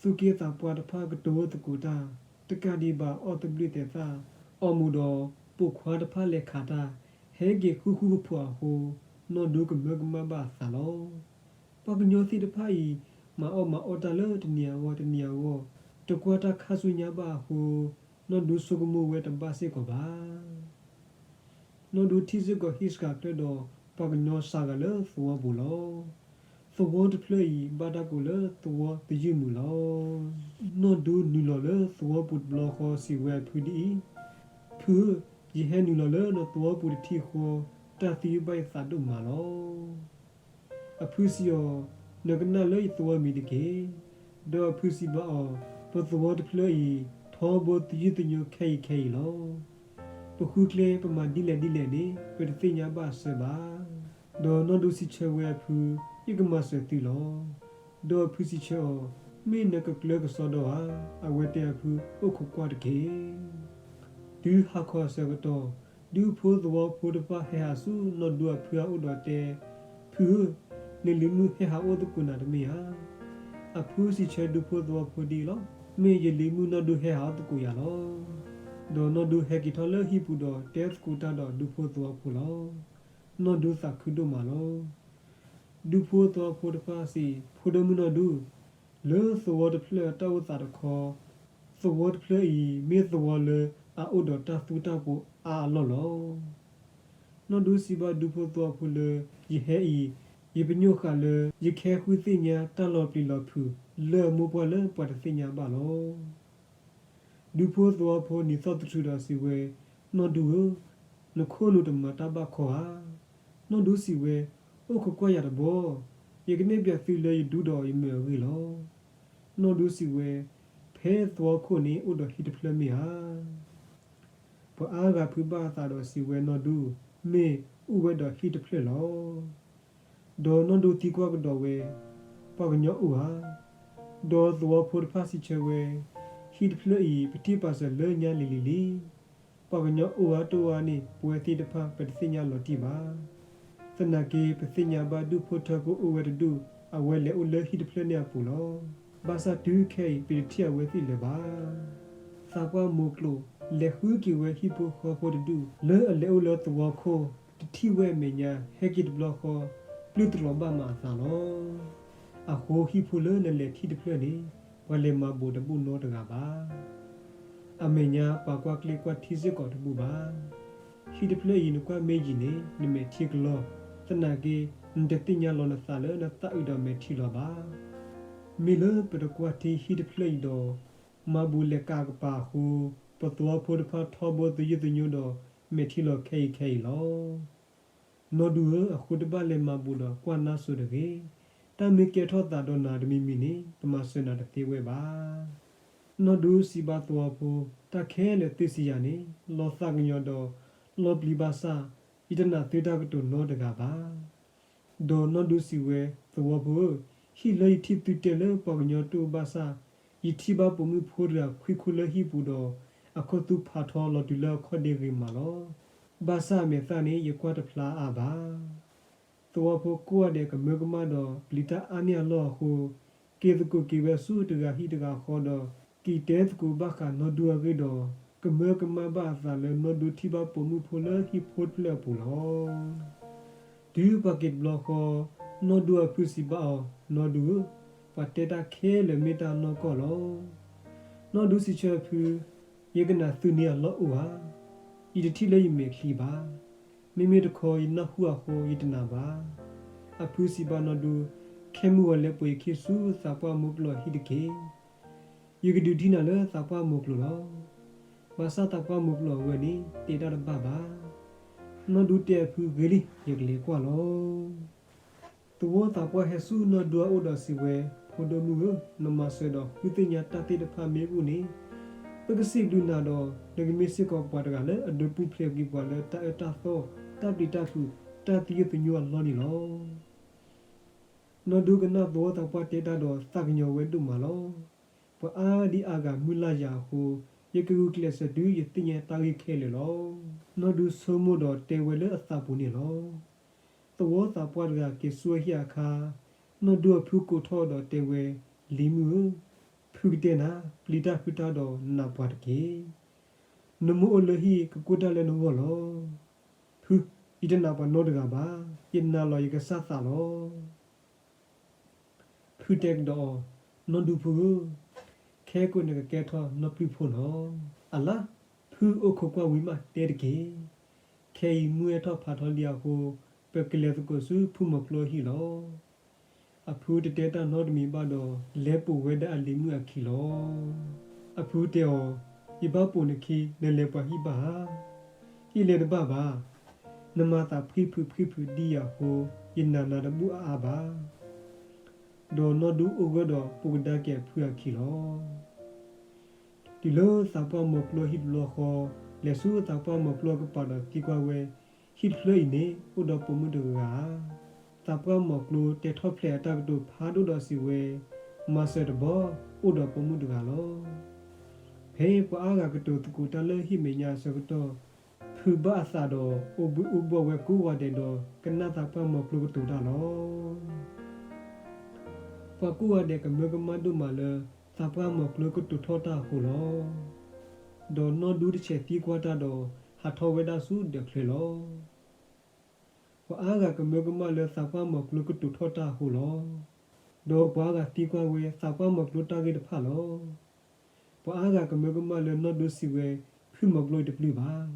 သူၣ်က့သးပှၢ်တဖၣ်ကတိၤသကိးတၢ်, တကးဒံးဘၣ်အီၣ်သဘျုးသဲးသၣ်, အီၣ်မူးဒီးပိာ်ခွါတဖၣ်လဲၤခးတၢ်, ဟဲက့ၤဃူဃူဖိးဖိးအဃိ, နီၢ်ဒူကမၢကမၣ်ဘၣ်အသးလီၤ. ပှၤကညီသ့ၣ်တဖၣ်အံၤ မၤအီၣ်မၤအီတၢ်လၢတနံၤအဂီၢ်တနံၤအဂီၢ်, တကွၢ်တၢ်ခါဆူညါဘၣ်အဃိ, နီၢ်ဒူဆိကမိၣ်ဝဲတဘၣ်စ့ၢ်ကီးဘၣ်. နီၢ်ဒူထံၣ်စ့ၢ်ကီးဟံၣ်စှၤကျၢၢ်ဒီးပှၤကညီစှၤဂၤလၢသဝီပူၤလီၤ. သ သဝီတဖျၢၣ်အံၤ ဘၣ်တၢ်ကိးလၢသဝီသယုၢ်မုၢ်လီၤ. နီၢ်ဒူနုာ်လီၤလၢသဝီပူၤတဘျီဃီ စံးဝဲအဖုဒ်အံၤ, ဖုဧၢ, ယဟဲနုာ်လီၤလၢနသဝီပူၤတထံၣ်ဃီ, တၢ်သယုၢ်ဘၣ်ယသးဒိၣ်မးလီၤ. အဖုစံးအီၤ, နကနၣ်လၢယသဝီမံၤတက့ၢ်. ဒီးအဖုစံးဘၣ်အီၤ, ပသဝီတဖျၢၣ်အံၤ ထီဘိသယုၢ်သညိခဲအံၤခဲအံၤလီၤ. ပဃုကျဲပမၤဒ်လဲၣ်ဒ်လဲၣ်န့ၣ် ပတသ့ၣ်ညါဘၣ်အဆၢဘၣ်. ဒီးနီၢ်ဒူစံးဆၢဝဲအဖု, ယကမၤစၢၤသုလီၤ. ဒီးအဖုစံးဆၢအီၤ, မ့ၢ်နကကျၢကစီဒီဧါ. အဝဲတဲအဖု, အိၣ်ခိးကွၢ်တက့ၢ်. တုၤဟါခီအဆၢကတီၢ်, ဒူဖိသဝီဖိတဖၣ်ဟဲဟးဆူနီၢ်ဒူအဖုအအိၣ်ဒီးတဲ, ဖုဧၢ, နလံၤမုၣ်ဟဲဟးအိၣ်သကိးနၤတမ့ၢ်ဧါ. အဖုစံးဆၢဒူဖိသဝီဖိဒ်အံၤလီၤ. မ့ၢ်ယလံၤမုၣ်နီၢ်ဒူဟဲဟးအိၣ်သကိးယၤလီၤ. ဒီးနီၢ်ဒူဟဲက့ၤထီၣ်လၢဟံၣ်ပူၤဒီးတဲသကိးတၢ်ဒီးဒူဖိသဝီဖိလီၤ. နီၢ်ဒူသးခုဒိၣ်မးလီၤ. ဒူဖိသဝီဖိတဖၣ်စံး, ဖိဒိၣ်မုၣ်နီၢ်ဒူ, လၢသဝီတဖျၢၣ်အတၢ်အိၣ်သးတခီ, သဝီတဖျၢၣ်အံၤ မ့ၢ်သဝီလၢအအိၣ်ဒီးတၢ်သူတၢ်ပိးအါအလီၢ်လီၤ. နီၢ်ဒူစံးဘၣ်ဒူဖိသဝီဖိလၢ, ယဟဲအံၤ, ယပညိၣ်ဃာ်လၢယခဲဃုသ့ၣ်ညါတၢ်လီၤပျံၤလီၤဖုးလၢအမိၢ်ပှၢ်လၢပှၤတသ့ၣ်ညါဘၣ်လီၤ. ဒူဖိသဝီဖိနံၤသီၣ်သထြူးဒီးစံးဝဲ, နီၢ်ဒူဧၢ, နခိၣ်နူာ်တမၤတၢ်ဘၣ်ခီဧါ. နီၢ်ဒူစံးဝဲ, အိၣ်ခိးကွၢ်ယၤတဘျီ, ယကနဲၣ်ပၠးသုလၢယဒူဒီးယမုာ်အဂ့ၢ်လီၤ. နီၢ်ဒူစံးဝဲ, ဖဲသဝီခိၣ်န့ၣ်အိၣ်ဒီးဟံၣ်တဖျၢၣ်မ့ၢ်ဧါ. ပှၤအါဂၤဖုးဘၣ်အသးဒီးစံးဝဲနီၢ်ဒူ, မ့ၢ်အိၣ်ဝဲဒီးဟံၣ်တဖျၢၣ်လီၤ. ဒီးနီၢ်ဒူသံကွၢ်ကဒီးဝဲ, ပှၤကညီအိၣ်ဧါ. ဒီးသဝီဖိတဖၣ်စံးဆၢဝဲ, ဟံၣ်တဖျၢၣ်အံၤ ပထံၣ်ပာ်စၢၤလၢညါလံၤလံၤလံ. ပှၤကညီအိၣ်ဧါတအိၣ်ဧါန့ၣ် ပဝဲသ့ၣ်တဖၣ်ပတသ့ၣ်ညါလီၤတံၢ်ဘၣ်. သနာ်က့ ပသ့ၣ်ညါဘၣ်ဒူၣ်ဖိထၢဖိအိၣ်ဝဲတဒူၣ်, အဝဲလဲၤအိၣ်လၢဟံၣ်တဖျၢၣ်န့ၣ်အပူၤလီၤ. ဘၣ်ဆၣ်တုၤခဲအံၤ ပတထံၣ်အဝဲသ့ၣ်လၢၤဘၣ်. သးပှၢ်မိၢ်ကျိာ် လဲၤဃုက့ၤဝဲဟံၣ်ဖိဃီဖိတဒူၣ် လၢအလဲၤအိၣ်လၢသဝီခိၣ်, တထံၣ်ဝဲအမဲာ်ညါ ဟဲက့ၤတဘျီဃီ, ပျုၢ်တလီၤဘၣ်မးအသးလီၤ. အဃိဟံၣ်ဖိလၢနလဲၤထံၣ်တဖျၢၣ်န့ၣ်, ပှၤလဲၤမၤဘိးတဘူၣ်နီတဂၤဘၣ်. အမဲာ်ညါပာ်ကွၢ်ကျ့ကွၢ်ထံစ့ၢ်ကီးတဘူၣ်ဘၣ်. ဟံၣ်တဖျၢၣ်အံၤနကွၢ်မ့ၢ်ယံၤန့ၣ် နမဲာ်ထံကလီ, သနာ်က့ နတသ့ၣ်ညါလီၤနသးလၢနသးအုးဒီးမဲာ်ထံလီၤဘၣ်. မ့ၢ်လၢပတကွၢ်ထံဟံၣ်တဖျၢၣ်အံၤဒီး, မၤဘူၣ်လဲၤကးကပၤအဃိ, ပသဝီဖိတဖၣ်ထီဘိသယုၢ်သညိဒီး မဲာ်ထံလီၤခဲအံၤခဲအံၤလီၤ. နီၢ်ဒူဧၢ, အဃိတဘၣ်လဲၤမၤဘူၣ်ဒီးကွၢ်နါစိၤတဂ့ၤ. တၢ်မ့ၢ်ကဲထီၣ်သးဒီးနၤတမံၤမံၤန့ၣ် ပမၤစၢၤနၤတသ့ဝဲဘၣ်. နီၢ်ဒူစံးဘၣ်သဝီဖိ, တၢ်ခဲလၢာ်သုစံးယၤန့ၣ် လီၤသးကညီၤဒီးလီၤပျံၤဘၣ်ဆၣ်, ယတနာ်သုတၢ်ကတိၤနီတဂၤဘၣ်. ဒီးနီၢ်ဒူစံးဝဲ, သဝီဖိဧၢ, ဟံၣ်လၢယထံၣ်သုတဲလၢပှၤကညီတအိၣ်ဘၣ်ဆၣ်, ယထံၣ်ဘၣ်ပိာ်မုၣ်ဖိတဂၤခွံခိၣ်လၢဟံၣ်ပူၤဒီး, အခိၣ်သူဖးထီလီၤတုၤလၢအခီၣ်ဒ့ဂ့ၤမးလီၤ. ဘၣ်ဆၣ်အမဲာ်သၣ်န့ၣ် ယကွၢ်တဖျါအါဘၣ်. သဝီဖိကိးဂၤဒဲးကမၢကမၣ်ဒီးပျံၤတၢ်အါန့ၢ်အလီၢ်အဃိ, က့ၤသကိးက့ၤဝဲဆူတဂၤဟံၣ်တဂၤဃီဒီး, က့ၤတဲသကိးဘၣ်ဃးနီၢ်ဒူအဂ့ၢ်ဒီး, ကမၢကမၣ်ဘၣ်အသးလၢနီၢ်ဒူထံၣ်ဘၣ်ပိာ်မုၣ်ဖိလၢဟံၣ်ဖိတဖျၢၣ်အပူၤလီၤ. တုၤပှၤက့ၤတဘျီဃီ, နီၢ်ဒူအဖုစံးဘၣ်အီၤ, နီၢ်ဒူဧၢ, ပှၤတဲတၢ်ခဲလၢာ်မ့ၢ်တၢ်နီၢ်ကီၢ်လီၤ. နီၢ်ဒူစံးဆၢအဖု, ယကနၣ်သုန့ၢ်အလီၢ်အိၣ်ဧါ. ယတထံၣ်လၢယမဲာ်ချံဘၣ်. မ့မ့ၢ်တခီယနၢ်ဟူအဃိယတနာ်ဘၣ်. အဖုစံးဘၣ်နီၢ်ဒူ, ခဲမုၢ်ဂီၤလဲၤပိာ်ယခံဆူသးပှၢ်မိၢ်ကျိာ်အဟံၣ်တက့ၢ်. ယကဒုးဒံးနၤလၢသးပှၢ်မိၢ်ကျိာ်လီၤ. ဘၣ်ဆၣ်သးပှၢ်မိၢ်ကျိာ်အဝဲန့ၣ် တဲတၢ်တဘၣ်ဘၣ်. နီၢ်ဒူတဲအဖုဂ့ၤလံ, ယကလဲၤကွၢ်လီၤ. သဝီသးပှၢ်ဟဲဆူနီၢ်ဒူအအိၣ်ဒီးစံးဝဲ, ဖိဒိၣ်မုၣ်ဧၢ, နမၤစၢၤဒီးဃုသ့ၣ်ညါတၢ်သ့ၣ်တဖၣ်မ့ၢ်ဂ့ၤန့ၣ်, ပကစံးဘျုးနၤဒီး နကမ့ၢ်စ့ၢ်ကီးပှၤတဂၤလၢအဒိပူၤဖျဲးကွံာ်ပှၤလၢတၢ်အၢတၢ်သီ, တၢ်ပျံၤတၢ်ဖုး, တၢ်သယုၢ်သညိအလီၢ်န့ၣ်လီၤ. နီၢ်ဒူကနၣ်သဝီသးပှၢ်တဲတၢ်ဒီးသးကညီၤဝဲဒိၣ်မးလီၤ. ပှၤအါဒံအါဂၤမုၢ်လၢ်ယၤအဃိ, ယကဂုာ်ကျဲးစၢးတုၤယသ့ၣ်ညါတၢ်ဂ့ၢ်ခဲလၢာ်လီၤ. နီၢ်ဒူဆိကမိၣ်ဒီးတဲဝဲလၢအသးပူၤန့ၣ်လီၤ. သဝီသးပှၢ်တဂၤက့ၤဆူအဟံၣ်အခါ, နီၢ်ဒူအဖုကိးထီၣ်ဒီးတဲဝဲ, လံၤမုၣ်ဧၢ, ဖုကတဲနၤ, ပျံၤတၢ်ဖုးတၢ်ဒီးနာ်ပှၤတက့ၢ်. နမိၢ်အိၣ်လၢဟံၣ်ကကိၢ်တၢ်လၢနဂီၢ်လီၤ. ဖု, ယတနာ်ပှၤနီတဂၤဘၣ်. ယနာ်လီၤယကစၢ်သးလီၤ. ဖုတဲကဒီးအီၤ, နီၢ်ဒူဖိဧၢ, ခဲကိာ်နကကဲထီၣ်နီၢ်ပျုၢ်ဖိလီၤ. အလါ, ဖုအိၣ်ခိးကွၢ်ဝံၤမးတဲတက့ၢ်. ခဲအံၤမုၢ်ဟဲထီၣ်ဖးထီလံအဃိ, ပကလဲၤသကိးဆူဖုမိၢ်ကျိအဟံၣ်လီၤ. အဖုတတဲတၢ်နီတမံၤဘၣ်ဒီး လဲၤပိာ်ဝဲဒၣ်အလံၤမုၣ်အခံလီၤ. အဖုတဲအီၤ, ယဘၣ်ပိာ်နခံ နလဲၤပှၤဟံၣ်ဘၣ်ဧါ. ဟံၣ်လဲၤတဘၣ်ဘၣ်. နမၤသးဖှံဖုးဖှံဖုးဒ်အံၤအဃိ ယနာ်နၤတဘူၣ်အါအါဘၣ်. ဒီးနီၢ်ဒူအိၣ်ဂၢၢ်ဒီးပိာ်ကဒါက့ၤအဖုအခံလီၤ. တုၤလၢသးပှၢ်မီၤကျိဟံၣ်တဘျီဃီ, လဲၤဆူသးပှၢ်မီၤကျိကပၤဒီးသံကွၢ်ဝဲ, ဟံၣ်တဖျၢၣ်အံၤန့ၣ် အိၣ်ဒီးပိာ်မုၣ်တဂၤဧါ. သးပှၢ်မီၤကျိတဲထီၣ်ဖျဲးအတၢ်ကတိၤဖးဒိၣ်ဒီးစံးဝဲ, မၤစၢၤတဘီ, အိၣ်ဒီးပိာ်မုၣ်တဂၤလီၤ. ဖဲပှၤအါဂၤကတိၤသကိးတၢ်လၢဟံၣ်မဲာ်ညါအဆၢကတီၢ်, ဖုးဘၣ်အသးဒီး အိၣ်ဘှံးအိၣ်ဘှီၣ်ဝဲကိးဂၤဒဲးဒီး ကနၣ်သးပှၢ်မီၤကျိကတိၤတၢ်လီၤ. ပှၤကိးဂၤဒဲးကမၢကမၣ်ဒိၣ်မးလၢ သးပှၢ်မီၤကျိကတိၤထီၣ်တၢ်အဃိလီၤ. ဒီးနီၢ်ဒူတဆဲးသံကွၢ်တၢ်ဒီး ဟးထီၣ်ဝဲဒၣ်ဆူဒၢးချၢလီၤ. ပှၤအါဂၤကမၢကမၣ်လၢသးပှၢ်မီၤကျိကတိၤထီၣ်တၢ်အဃိလီၤ. ဒီးပှၤအါဂၤသံကွၢ်ဝဲသးပှၢ်မီၤကျိတၢ်ဂ့ၢ်တဖၣ်လီၤ. ပှၤအါဂၤကမၢကမၣ်လၢနီၢ်ဒူစံးဝဲ, ဖုမီၤကျိအံၤတပျုၢ်ဘၣ်.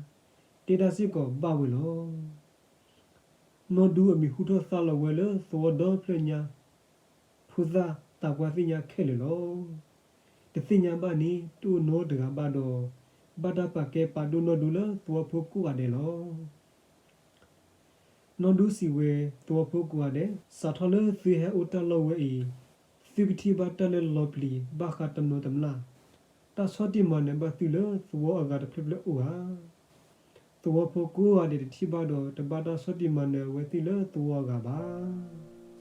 တဲတၢ်စ့ၢ်ကီးဘၣ်ဝဲလီၤ. နီၢ်ဒူအမံၤဟူထီၣ်သါလီၤဝဲလၢသဝီဒီဖျၢၣ်ညါ, ဖိသၣ်သးပှၢ်သ့ၣ်ညါခဲလၢာ်လီၤ. တသ့ၣ်ညါဘၣ်န့ၣ် တအိၣ်နီတဂၤဘၣ်ဒီး ဘၣ်တၢ်ပာ်ကဲပာ်ဒိၣ်နီၢ်ဒူလၢသဝီဖိကိးဂၤဒဲးလီၤ. နီၢ်ဒူစံးဝဲ, သဝီဖိကိးဂၤဒဲး, စးထီၣ်လၢသုဟဲအိၣ်တၢ်လီၢ်ဝဲအံၤ, သုကထံၣ်ဘၣ်တၢ်လၢလီၤပျံၤဘၣ်ဃးတနီၤတမျၢ်, တၢ်ဆီၣ်တံၢ်မၤနၢၤဘၣ်သုလၢသဝီအဂၤတဖျၢၣ်ဖျၢၣ်အိၣ်ဧါ. သဝီဖိကိးဂၤဒဲးတထံၣ်ဘၣ်ဒီး တဘၣ်တၢ်ဆီၣ်တံၢ်မၤနၢၤအဝဲသ့ၣ်လၢသဝီအဂၤဘၣ်.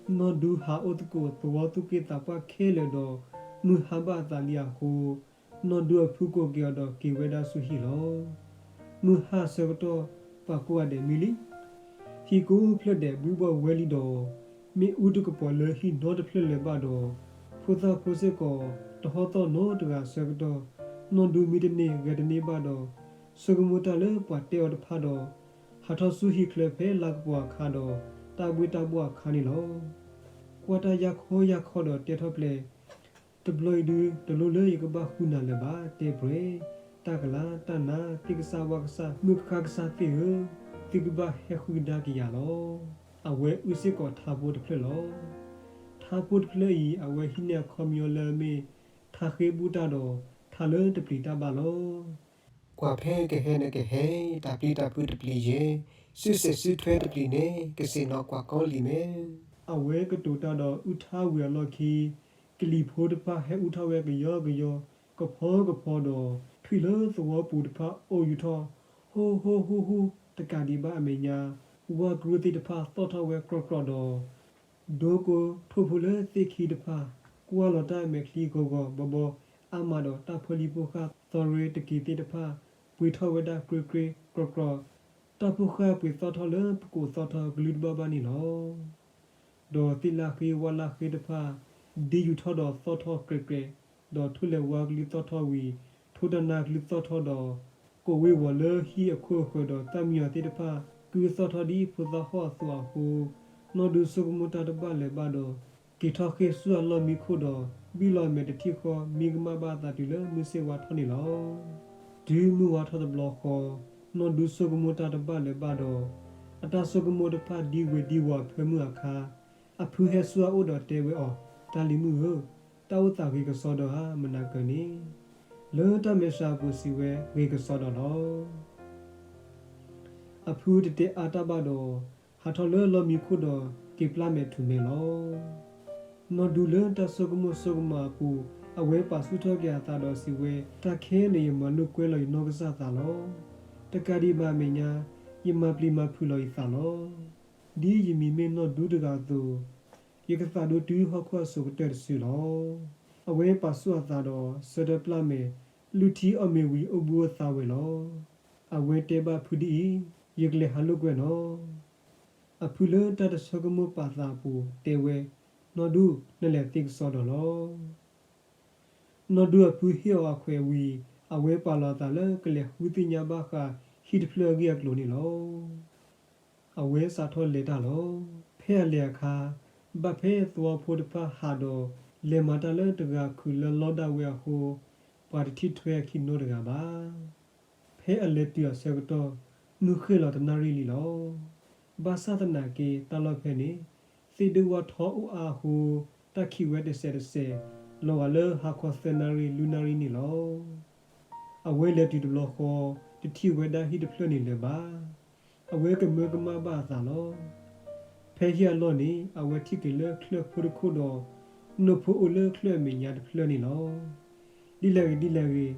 နီၢ်ဒူဟးအိၣ်သကိးသဝီသူၣ်က့သးပှၢ်ခဲလၢာ်ဒီး မုၢ်ဟါဘၣ်အသးလံအဃိ, နီၢ်ဒူအဖုကိးက့ၤအီၤဒီးက့ၤဝဲဒၣ်ဆူဟံၣ်လီၤ. မုၢ်ဟါဆၢကတီၢ် ပှၤကိးဂၤဒဲးမံလံ. ဟံၣ်ကိးဖျၢၣ်ဒဲးဘှံးဘှီၣ်ဝဲလံဒီး မ့ၣ်အူတကပီၤလၢဟံၣ်နီတဖျၢၣ်လၢၤဘၣ်ဒီး ဖိသၣ်ဖိစ့ၢ်ကီး တဟီၣ်သီၣ်နီတဂၤအဆၢကတီၢ်, နီၢ်ဒူမံတန့ၢ်ဂဲၤတန့ၢ်ဘၣ်ဒီး ဆိကမိၣ်တၢ်လၢပှၤတဲအီၤတဖၣ်ဒီး ဟးထီၣ်ဆူဟံၣ်ချၢဖဲလါကပီၤအခါဒီး တၢ်ဘှ့ၣ်တၢ်ဘှီၣ်အခါန့ၣ်လီၤ. ကွၢ်တၢ်ယၢ်ခီယၢ်ခီဒီးတဲထီၣ်ပျဲၢ်, တဘျီအံၤဒု တလိၣ်လၢယကဘၣ်ဃုနၤလၢၤဘၣ်, တဲပှဲၤ, တၢ်ကလၤတၢ်နါ သ့ၣ်ကစၢ်ဝၣ်ကစၢ် မုၣ်ကခါကစၢ်သ့ၣ်ဧၢ, သုကဘၣ်ဟဲဃုကဒါက့ၤယၤလီၤ. အဝဲအုၣ်စ့ၢ်ကီးထါဖိတဖျၢၣ်လီၤ. ထါဖိတဖျၢၣ်အံၤ အဝဲဟံးန့ၢ်အခီပညီလၢအမ့ၢ် ထါဃ့ဘူၣ်တၢ်ဒီး ထါလၢတပျံၤတၢ်ဘၣ်လီၤ. ကွၢ်ဖဲကဟဲနကဟဲ, တၢ်ပျံၤတၢ်ဖုးတပျံၤယဲ, စုစဲးစုထွဲတပျံၤန့ၣ် ကစ့ၣ်နီၤကွၢ်ကီလံာ်မဲ. အဝဲကတိၤတၢ်ဒီးအုၣ်ထါဝံၤအလီၢ်ခံ, ကလံၤဖိတဖၣ်ဟဲအူထီၣ်ဝဲကယီကယီ, ကဖီကဖီဒီး ထွံၣ်လၢသဝီပူၤတဖၣ်အိၣ်ယူၤထီၣ်, ဟူဟူဟူဟူ တကးဒံးဘၣ်အမဲာ်ညါ, ဝၣ်ကရူၢ်သ့ၣ်တဖၣ်သီၣ်ထီၣ်ဝဲကြီကြီဒီး ဒိကိထိၣ်ဖိလၢသ့ၣ်ခံတဖၣ် ကွၢ်လီၤတၢ်အမဲာ်ချံဂီၤဂီၤဘီဘီ, အါမးဒီးတၢ်ဖၢလံဖိဃၢ်သီရ့တက့ၤသ့ၣ်တဖၣ် ပှ့ၤထီၣ်ဝဲဒၣ်ကြ့ကြ့ကြီကြီ, တၢ်ဖိဃၢ်ပှ့ၤသီၣ်ထီၣ်လၢပကိးသီထီၣ်ကလုၢ်တဘၣ်ဘၣ်န့ၣ်လီၤ. ဒီးသ့ၣ်လၣ်ဃ့ဝၣ်လၣ်ဃ့တဖၣ် ဒ့ယူၤထီၣ်ဒီးသီၣ်ထီၣ်ကြဲးကြဲး, ဒီးထိၣ်လဲၤဝါကလုၢ်သီၣ်ထီၣ်ဝံၤ ထိတၢ်နါကလုၢ်သီၣ်ထီၣ်ဒီး ကိးဝ့ၤဝီၤလၢဟံၣ်အခိၣ်အဃၢၤဒီးသၣ်မံယီၤသ့ၣ်တဖၣ် ကုသီၣ်ထီၣ်ဒ်ဖိသၣ်ဟီၣ်အသိးအဃိ, နီၢ်ဒူဆိကမိၣ်တၢ်တဘၣ်လၢၤဘၣ်ဒီး က့ၤထီၣ်ဃ့ၢ်ဆူအလီၢ်မံခိၣ်ဒီး ဘံၣ်လီၤအမဲာ်တထံၣ်ဃီ မံကမၣ်ဘၣ်အသးတုၤလၢမုၢ်ဆ့ၣ်ဝါထီၣ်န့ၣ်လီၤ. တုၤမုၢ်ဝါထီၣ်တဘျီဃီ, နီၢ်ဒူဆိကမိၣ်တၢ်တဘၣ်လၢၤဘၣ်ဒီး အတၢ်ဆိကမိၣ်တဖၣ်ဒံဝ့ၤဒံဝီၤအဖၢမုၢ်အခါ, အဖုဟဲဆူအအိၣ်ဒီးတဲဝဲအီၤ, တၢ်လံၤမုၣ်ဧၢ, တၢ်အိၣ်သးဂ့ၤကစီဒီဧါ မနၤကၢၤန့ၣ်. လၢတၢ်မဲာ်ဆှးအပူၤစံးဝဲ ဂ့ၤကစီဒီလီၤ. အဖုတတဲအါတၢ်ဘၣ်ဒီး ဟးထီၣ်လၢလီၢ်မံခိၣ်ဒီးက့ၤပျၢ်မဲာ်ထူၣ်မဲာ်လီၤ. နီၢ်ဒူလၢတၢ်ဆိကမိၣ်ဆိကမးအပူၤ, အဝဲပာ်ဆူၣ်ထီၣ်က့ၤအသးဒီးစံးဝဲ, တၢ်ခဲလၢာ်ယမၤလိာ်ကွဲလီၤယနီၢ်ကစၢ်သးလီၤ. တကးဒံးဘၣ်အမဲာ်ညါ, ယမၤပျံၤမၤဖုးလီၤယသးလီၤ. ဒ်ယမံၤမ့ၢ်နီၢ်ဒူတဂၤအသိး, ယကသးဒိတုၤဟီၣ်ခိၣ်အစိၤကတၢၢ်တစုလီၤ. အဝဲပာ်ဆူၣ်အသးဒီးဆၢထၢၣ်ပျၢ်မဲာ်, လုၢ်ထံအီၣ်မ့ၤဝံၤအိၣ်ဘှံးအိၣ်သါဝဲလီၤ. အဝဲတဲဘၣ်ဖုဒ်အံၤ, ယကလဲၤဟးလိာ်ကွဲနီၤ. အဖုလၢတၢ်တဆိကမိၣ်ပာ်သးအပူၤတဲဝဲ, နီၢ်ဒူ, နလဲၤသ့ကစီဒီလီၤ. နီၢ်ဒူအဖုဟ့ၣ်အီၤအခွဲးဝံၤ, အဝဲပာ်လီၤအသးလၢကလဲၤဃုသ့ၣ်ညါဘၣ်ဃးဟံၣ်တဖျၢၣ်အဂ့ၢ်အကျိၤန့ၣ်လီၤ. အဝဲစးထီၣ်လဲၤတၢ်လီၤ. ဖဲအလဲၤအခါ, ဘၣ်ဖဲသဝီဖိတဖၣ်ဟးဒီး လဲၤမၤတၢ်လၢတဂၤခုၣ်လၢလီဒၣ်ဝဲအဃိ, ပှၤတထံၣ်ထွဲအခံနီတဂၤဘၣ်. ဖဲအလဲၤတုၤအဆၢကတီၢ်, မုၢ်ဃ့ၢ်လီၤတနၣ်ရံၣ်လံလီၤ. ဘၣ်ဆၣ်သနာ်က့တၢ်လီၢ်ဖဲန့ၣ်, သ့ၣ်ဒိၣ်ဝၣ်ထီအိၣ်အါအဃိ, တၢ်ခံးဝဲတစဲးတစဲး, လီၤဂာ်လၢဟါခီသၢနၣ်ရံၣ်လွံၢ်နၣ်ရံၣ်န့ၣ်လီၤ. အဝဲလဲၤတုၤတဘျီဃီ, တထံၣ်ဝဲဒၣ်ဟံၣ်တဖျၢၣ်န့ၣ်လၢၤဘၣ်. အဝဲကမၢကမၣ်ဘၣ်အသးလီၤ. ဖဲဟံၣ်အလီၢ်န့ၣ် အဝဲထံၣ်က့ၤလၢချၢၣ်ဖိတခိၣ်ဒီး နိၣ်ဖိအိၣ်လၢချၢၣ်အမဲာ်ညါတဖျၢၣ်န့ၣ်လီၤ. ဒ်လဲၣ်ဂ့ၤဒ်လဲၣ်ဂ့ၤ,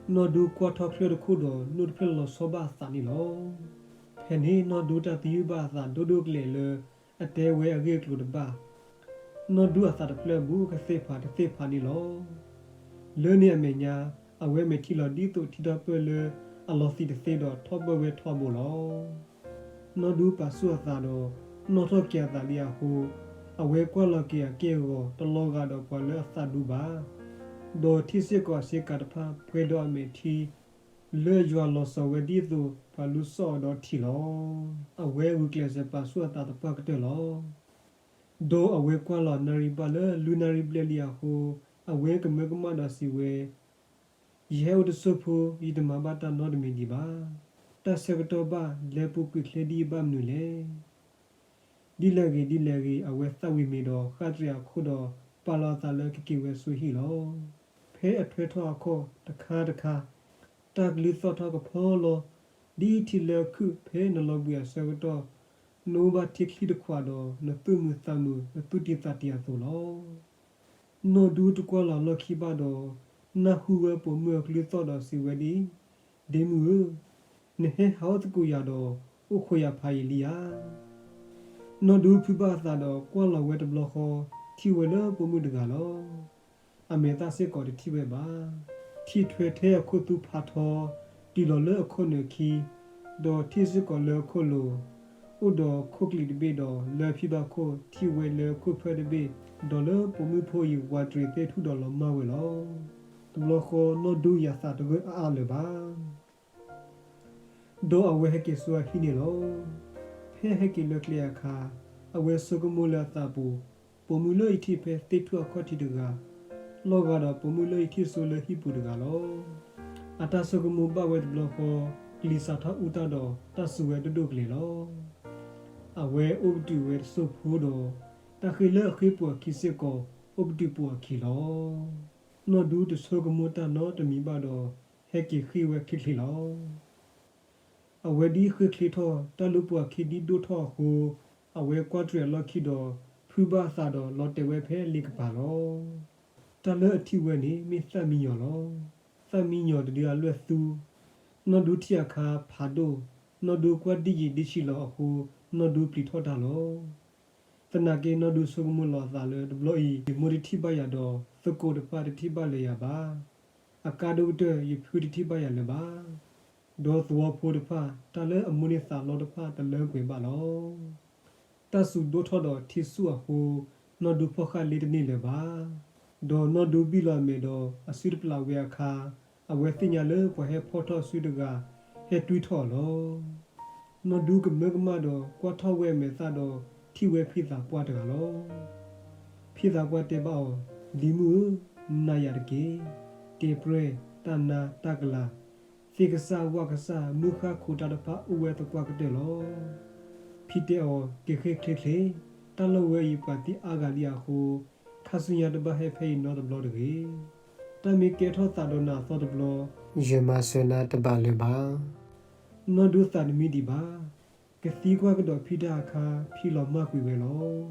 နီၢ်ဒူကွၢ်ထီၣ်ချၢၣ်တခိၣ်ဒီး နိၣ်တဖျၢၣ်လီၤဆီဘၣ်အသးန့ၣ်လီၤ. ဖဲန့ၣ်နီၢ်ဒူတၢ်သယုၢ်ဘၣ်အသးဒိၣ်ဒိၣ်ကလဲာ်လၢ အတဲဝဲအဂ့ၢ်အကျိၤတဘၣ်. နီၢ်ဒူအသးတဖျၢၣ်ဘူးကသ့ၣ်ဖးတသ့ၣ်ဖးန့ၣ်လီၤ. လၢန့ၣ်အမဲာ်ညါ, အဝဲမဲာ်ထံလီၤဒ်သိးထံထီၣ်ပၢၢ်လၢအလီၤသံးတသ့ဒီးထီၣ်ပၢၢ်ဝဲထီဘိလီၤ. နီၢ်ဒူပာ်ဆူၣ်အသးဒီး နီၣ်ထီၣ်က့ၤအသးလံအဃိ, အဝဲကွၢ်လီၤက့ၤအက့ၢ်အဂီၤတလီၤဂာ်ဒီးပှၤလၢအသးဒူဘၣ်. ဒီးထံၣ်စ့ၢ်ကီးအဆ့ကၤတဖၣ်ပှဲၤဒီးအမဲာ်ထံ လၢယွၤလီၤစိၤဝဲဒ်သိးပှၤလူၤစိာ်အီၤဒီးထံးလီၤ. အဝဲဂုာ်ကျဲးစၢးပာ်ဆူၣ်အသးသပှၢ်ကတၢၢ်လီၤ. ဒီးအဝဲကွၢ်လီၤနၣ်ရံၣ်ဘၣ်လၢလွံၢ်နၣ်ရံၣ်ဘျဲၣ်လံအဃိ, အဝဲကမၢကမၣ်ဒီးစံးဝဲ, ယဟဲအိၣ်တစိၢ်ဖိ ယတမၤဘၣ်တၢ်နီတမံၤဒံးဘၣ်. တၢ်ဆၢကတီၢ်ဘၣ်လဲၤပူၤကွံာ်ချ့ဒ်အံၤဘၣ်မနုၤလဲၣ်. ဒ်လဲၣ်ဂ့ၤဒ်လဲၣ်ဂ့ၤ အဝဲသၣ်ဝံၤမ့ၤဒီးဃၣ်တြဲၤအခိၣ်ဒီး ပာ်လီၤအသးလၢကက့ၤဝဲဆူဟံၣ်လီၤ. ဖဲအထွဲထီၣ်အခီၣ်တခါတခါ, တၢ်ကလုၢ်သီၣ်ထီၣ်ကဖီလီၤ, ဒ်ထံလၢအခုၣ်ဖဲနလီၤဘှံးအဆၢကတီၢ်, နအိၣ်ဘၣ်ထံချံတခွးဒီး နသူၣ်မုာ်သးမုာ် နသူၣ်တံၢ်သးတံၢ်အသိးလီၤ. နီၢ်ဒူတကွၢ်လီၤလီၢ်ခံဘၣ်ဒီး, နၢ်ဟူဝဲပိာ်မုၣ်အကလုၢ်သီၣ်ဒီးစံးဝဲဒ်အံၤ, ဒ့မုၣ်ဧၢ, နဟဲဟးအီၣ်သကိးယၤဒီး အိၣ်ခိးယၤဖးယံာ်လံဧါ. နီၢ်ဒူဖုးဘၣ်အသးဒီးကွၢ်လီၤဝဲတဘျီဃီ, ထံၣ်ဝဲလၢပိာ်မုၣ်တဂၤလီၤ. အမဲာ်သၣ်စ့ၢ်ကီးတထံၣ်ဝဲဘၣ်. ထံၣ်ထွဲထဲအခိၣ်သူဖးထီ, တုၤလီၤလၢအခိၣ်နၢၤခံ, ဒီးထံၣ်စ့ၢ်ကီးလၢအခိၣ်လိၤ, အိၣ်ဒီးခိၣ်ကလံၤတဘ့ၣ်ဒီး လၢဖံဘၣ်ခိၣ်ထံၣ်ဝဲလၢခိၣ်ဖၢၣ်တဘ့ၣ်, ဒီးလၢပိာ်မုၣ်ဖိအံၤဝးတရံးသဲထူၣ်ဒီးလီၤမၢ်ဝဲလီၤ. တဘျီဃီနီၢ်ဒူယၤသးတဂၢၢ်အါအါလၢၤဘၣ်. ဒီးအဝဲဟဲက့ၤဆူအဟံၣ်န့ၣ်လီၤ. ဖဲဟဲက့ၤလၢကျဲအခါ, အဝဲဆိကမိၣ်လၢအသးပူၤ, ပိာ်မုၣ်လၢယထံၣ်ဖဲသ့ၣ်ထူၣ်အခီၣ်ထံးတဂၤ, လီၤဂာ်ဒီးပိာ်မုၣ်လၢယထံၣ်ဆိလၢဟံၣ်ပူၤတဂၤလီၤ. အတၢ်ဆိကမိၣ်ဘၣ်ဝဲတဘျီဃီ, ကလံၤစးထီၣ်အူတၢ်ဒီးတၢ်စူၤဝဲဒိၣ်ဒိၣ်ကလဲာ်လီၤ. အဝဲအိၣ်ပတုာ်ဝဲတစိၢ်ဖိဒီး, တၢ်ဃ့ၢ်လၢအဃ့ၢ်ပူၤအခံစ့ၢ်ကီး, အိၣ်ပတုာ်ပိာ်အခံလီၤ. နီၢ်ဒူတဆိကမိၣ်တၢ်နီတမံၤဘၣ်ဒီး, ဟဲက့ၤဃ့ၢ်ဝဲချ့ချ့လီၤ. အဝဲဒ်ဃ့ၢ်ချ့ထီၣ် တၢ်လူပူၤအခံဒ်ဒိၣ်ထီၣ်အဃိ, အဝဲကွၢ်တြဲၤအလီၢ်ခံဒီး ဖုးဘၣ်အသးဒီးလီၤတဲာ်ဝဲဖဲလ့ကပၤလီၤ. တၢ်လၢအထံၣ်ဝဲန့ၣ် မ့ၢ်သၣ်မံယီၤလီၤ. သၣ်မံယီၤတဒုအလွဲၢ်သူ, နီၢ်ဒူထံၣ်အခါဖးဒိၣ်, နီၢ်ဒူကွၢ်ဒံၣ်ယံာ်ဒံၣ်ဆံးလီၤအဃိ, နီၢ်ဒူပျံၤထီၣ်တၢ်လီၤ. သနာ်က့နီၢ်ဒူဆိကမိၣ်လီၤအသးလၢတဘျီအံၤ ယမိၢ်တထံၣ်ဘၣ်ယၤဒီး သကိးတဖၣ်တထံၣ်ဘၣ်လၢၤယၤဘၣ်. အကါဒိၣ်ကတၢၢ် ယဖုတထံၣ်ဘၣ်ယၤလၢၤဘၣ်. ဒီးသဝီဖိတဖၣ် တၢ်လၢအမိၣ်န့ၢ်သးလီတဖၣ်တလၢပှဲၤဘၣ်လီၤ. တၢ်စူၤဒိၣ်ထီၣ်ဒီးထံဆူၣ်အဃိ, နီၢ်ဒူဖီၣ်ဃာ်လ့တန့ၢ်လၢၤဘၣ်. ဒီးနီၢ်ဒူဘံၣ်လီၤအမဲာ်ဒီးအစုတပျးဝဲအခါ, အဝဲသ့ၣ်ညါလၢပှၤဟဲဖီၣ်ထီၣ်အစုတဂၤ ဟဲတွံၢ်ထီၣ်အီၤလီၤ. နီၢ်ဒူကမၢကမၣ်ဒီးကွၢ်ထီၣ်ဝဲအမဲာ်သၣ်ဒီး ထံၣ်ဝဲဖံသးပှၢ်တဂၤလီၤ. ဖံသးပှၢ်တဲဘၣ်အီၤ, လံၤမုၣ်ဧၢ, နၤယၤတက့ၢ်. ကဲပြဲၢ်, တၢ်နါ, တၢ်ကလၤ, သ့ၣ်ကစၢ်ဝၣ်ကစၢ် မုၢ်ဃၣ်ခိၣ်တၢ်တဖၣ်အိၣ်ဝဲသပှၢ်ကတၢၢ်လီၤ. ဖံတဲအီၤ, က့ၤဃ့ၢ်ချ့ချ့, တၢ်လီၢ်ဝဲအံၤပှၤသံအါဂၤလံအဃိ, ခါဆူညါတဘၣ်ဟဲဖဲအံၤနီတဘျီတဂ့ၤ. တၢ်မ့ၢ်ကဲထီၣ်သးဒီးနၤအသီတဘျီ, ယမၤစၢၤနၤတဘၣ်လၢၤဘၣ်. နီၢ်ဒူသးတမံဒံးဘၣ်. ကသံကွၢ်ကဒီးဖံတၢ်အခါ ဖံလီၤမၢ်ကွံာ်ဝဲလီၤ.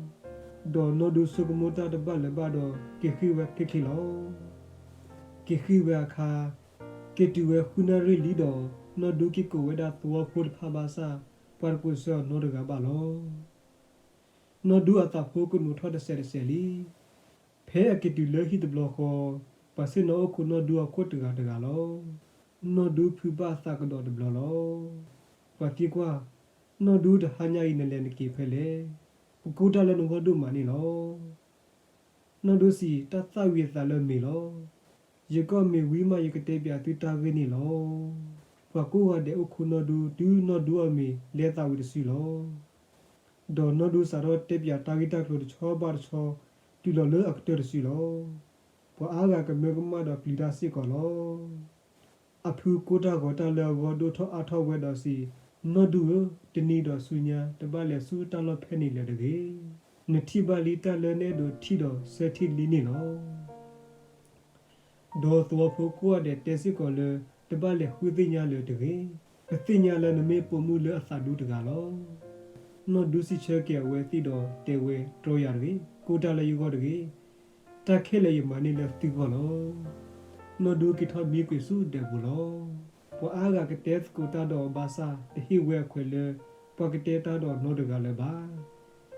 ဒီးနီၢ်ဒူဆိကမိၣ်တၢ်တဘၣ်လၢၤဘၣ်ဒီး က့ၤဃ့ၢ်ဝဲချ့ချ့လီၤ. က့ၤဃ့ၢ်ဝဲအခါ, က့ၤတုၤဝဲဃုနၣ်ရံၣ်လံဒီး နီၢ်ဒူက့ၤကိးဝဲဒၣ်သဝီဖိတဖၣ်ဘၣ်ဆၣ် ပှၤတကိးဆၢအီၤနီတဂၤဘၣ်လီၤ. နီၢ်ဒူအသးဖိကနိးထီၣ်တစဲးတစဲးလံ. ဖဲအက့ၤတုၤလၢဟံၣ်တဘျီဃီ, ပှၤဆ့ၣ်နီၤအိၣ်ခိးနီၢ်ဒူအခိၣ်တဂၤတဂၤလီၤ. နီၢ်ဒူဖုးဘၣ်သးကဒီးတဘျီလီၤ. ပှၤသံကွၢ်, နီၢ်ဒူတဟါညါအံၤနလဲၤနက့ၤဖဲလဲၣ်. ပကူၣ်တၢ်လၢနဂီၢ်ဒိၣ်မးန့ၣ်လီၤ. နီၢ်ဒူစံး, တၢ်သၣ်ဝံၤအသးလၢမ့ၤလီၤ. ယကီၢ်မ့ၤဝံၤမးယကတဲပၠးသုတၢ်ဂ့ၢ်န့ၣ်လီၤ. ပှၤကိးဂၤဒဲးအိၣ်ခိးနီၢ်ဒူ တုၤနီၢ်ဒူအီၣ်မ့ၤလဲၤသးဝံၤတစုလီၤ. ဒီးနီၢ်ဒူစးထီၣ်တဲပၠးတၢ်ဂ့ၢ်တၢ်ကျိၤတဆီဘၣ်တဆီ တုၤလီၤလၢအကတၢၢ်တစုလီၤ. ပှၤအါဂၤကမၢကမၣ်ဒီးပျံၤတၢ်စ့ၢ်ကီးလီၤ. အဖုကိၢ်တၢ်ဂီၤတၢ်လၢအဂီၢ်ဒိၣ်ထီၣ်အါထီၣ်ဝဲဒီးစံး, နီၢ်ဒူဧၢ, တနံၤဒီးဆူညါ တဘၣ်လဲၤဆူတၢ်လီၢ်ဖဲန့ၣ်လၢၤတဂ့ၤ. နထံၣ်ဘၣ်လံတၢ်လၢနအဲၣ်ဒိးထံၣ်ဒီးဆၢထံၣ်လံန့ၣ်လီၤ. ဒီးသဝီဖိကိးဂၤဒဲးတဲစ့ၢ်ကီးလၢ တဘၣ်လဲၤဃုသ့ၣ်ညါလၢၤတဂ့ၤ. ပသ့ၣ်ညါလၢနမ့ၢ်ပိာ်မုၣ်လၢအသးဒူတဂၤလီၤ. နီၢ်ဒူစံးဆၢက့ၤအဝဲသ့ၣ်ဒီးတဲဝဲ, တြီယၤတဂ့ၤ, ကိးတၢ်လၢယဂီၢ်တဂ့ၤ. တၢ်ခဲလၢာ်ယမၤန့ၢ်လၢသုဂီၢ်လီၤ. နီၢ်ဒူက့ၤထီၣ်မံကွံာ်ဆူဒၢးပူၤလီၤ. ပှၤအါဂၤကတဲသကိးတၢ်ဒီးအီၤဘၣ်ဆၣ် တဟ့ၣ်ဝဲအခွဲးလၢ ပှၤကတဲတၢ်ဒီးအီၤနီတဂၤလၢၤဘၣ်.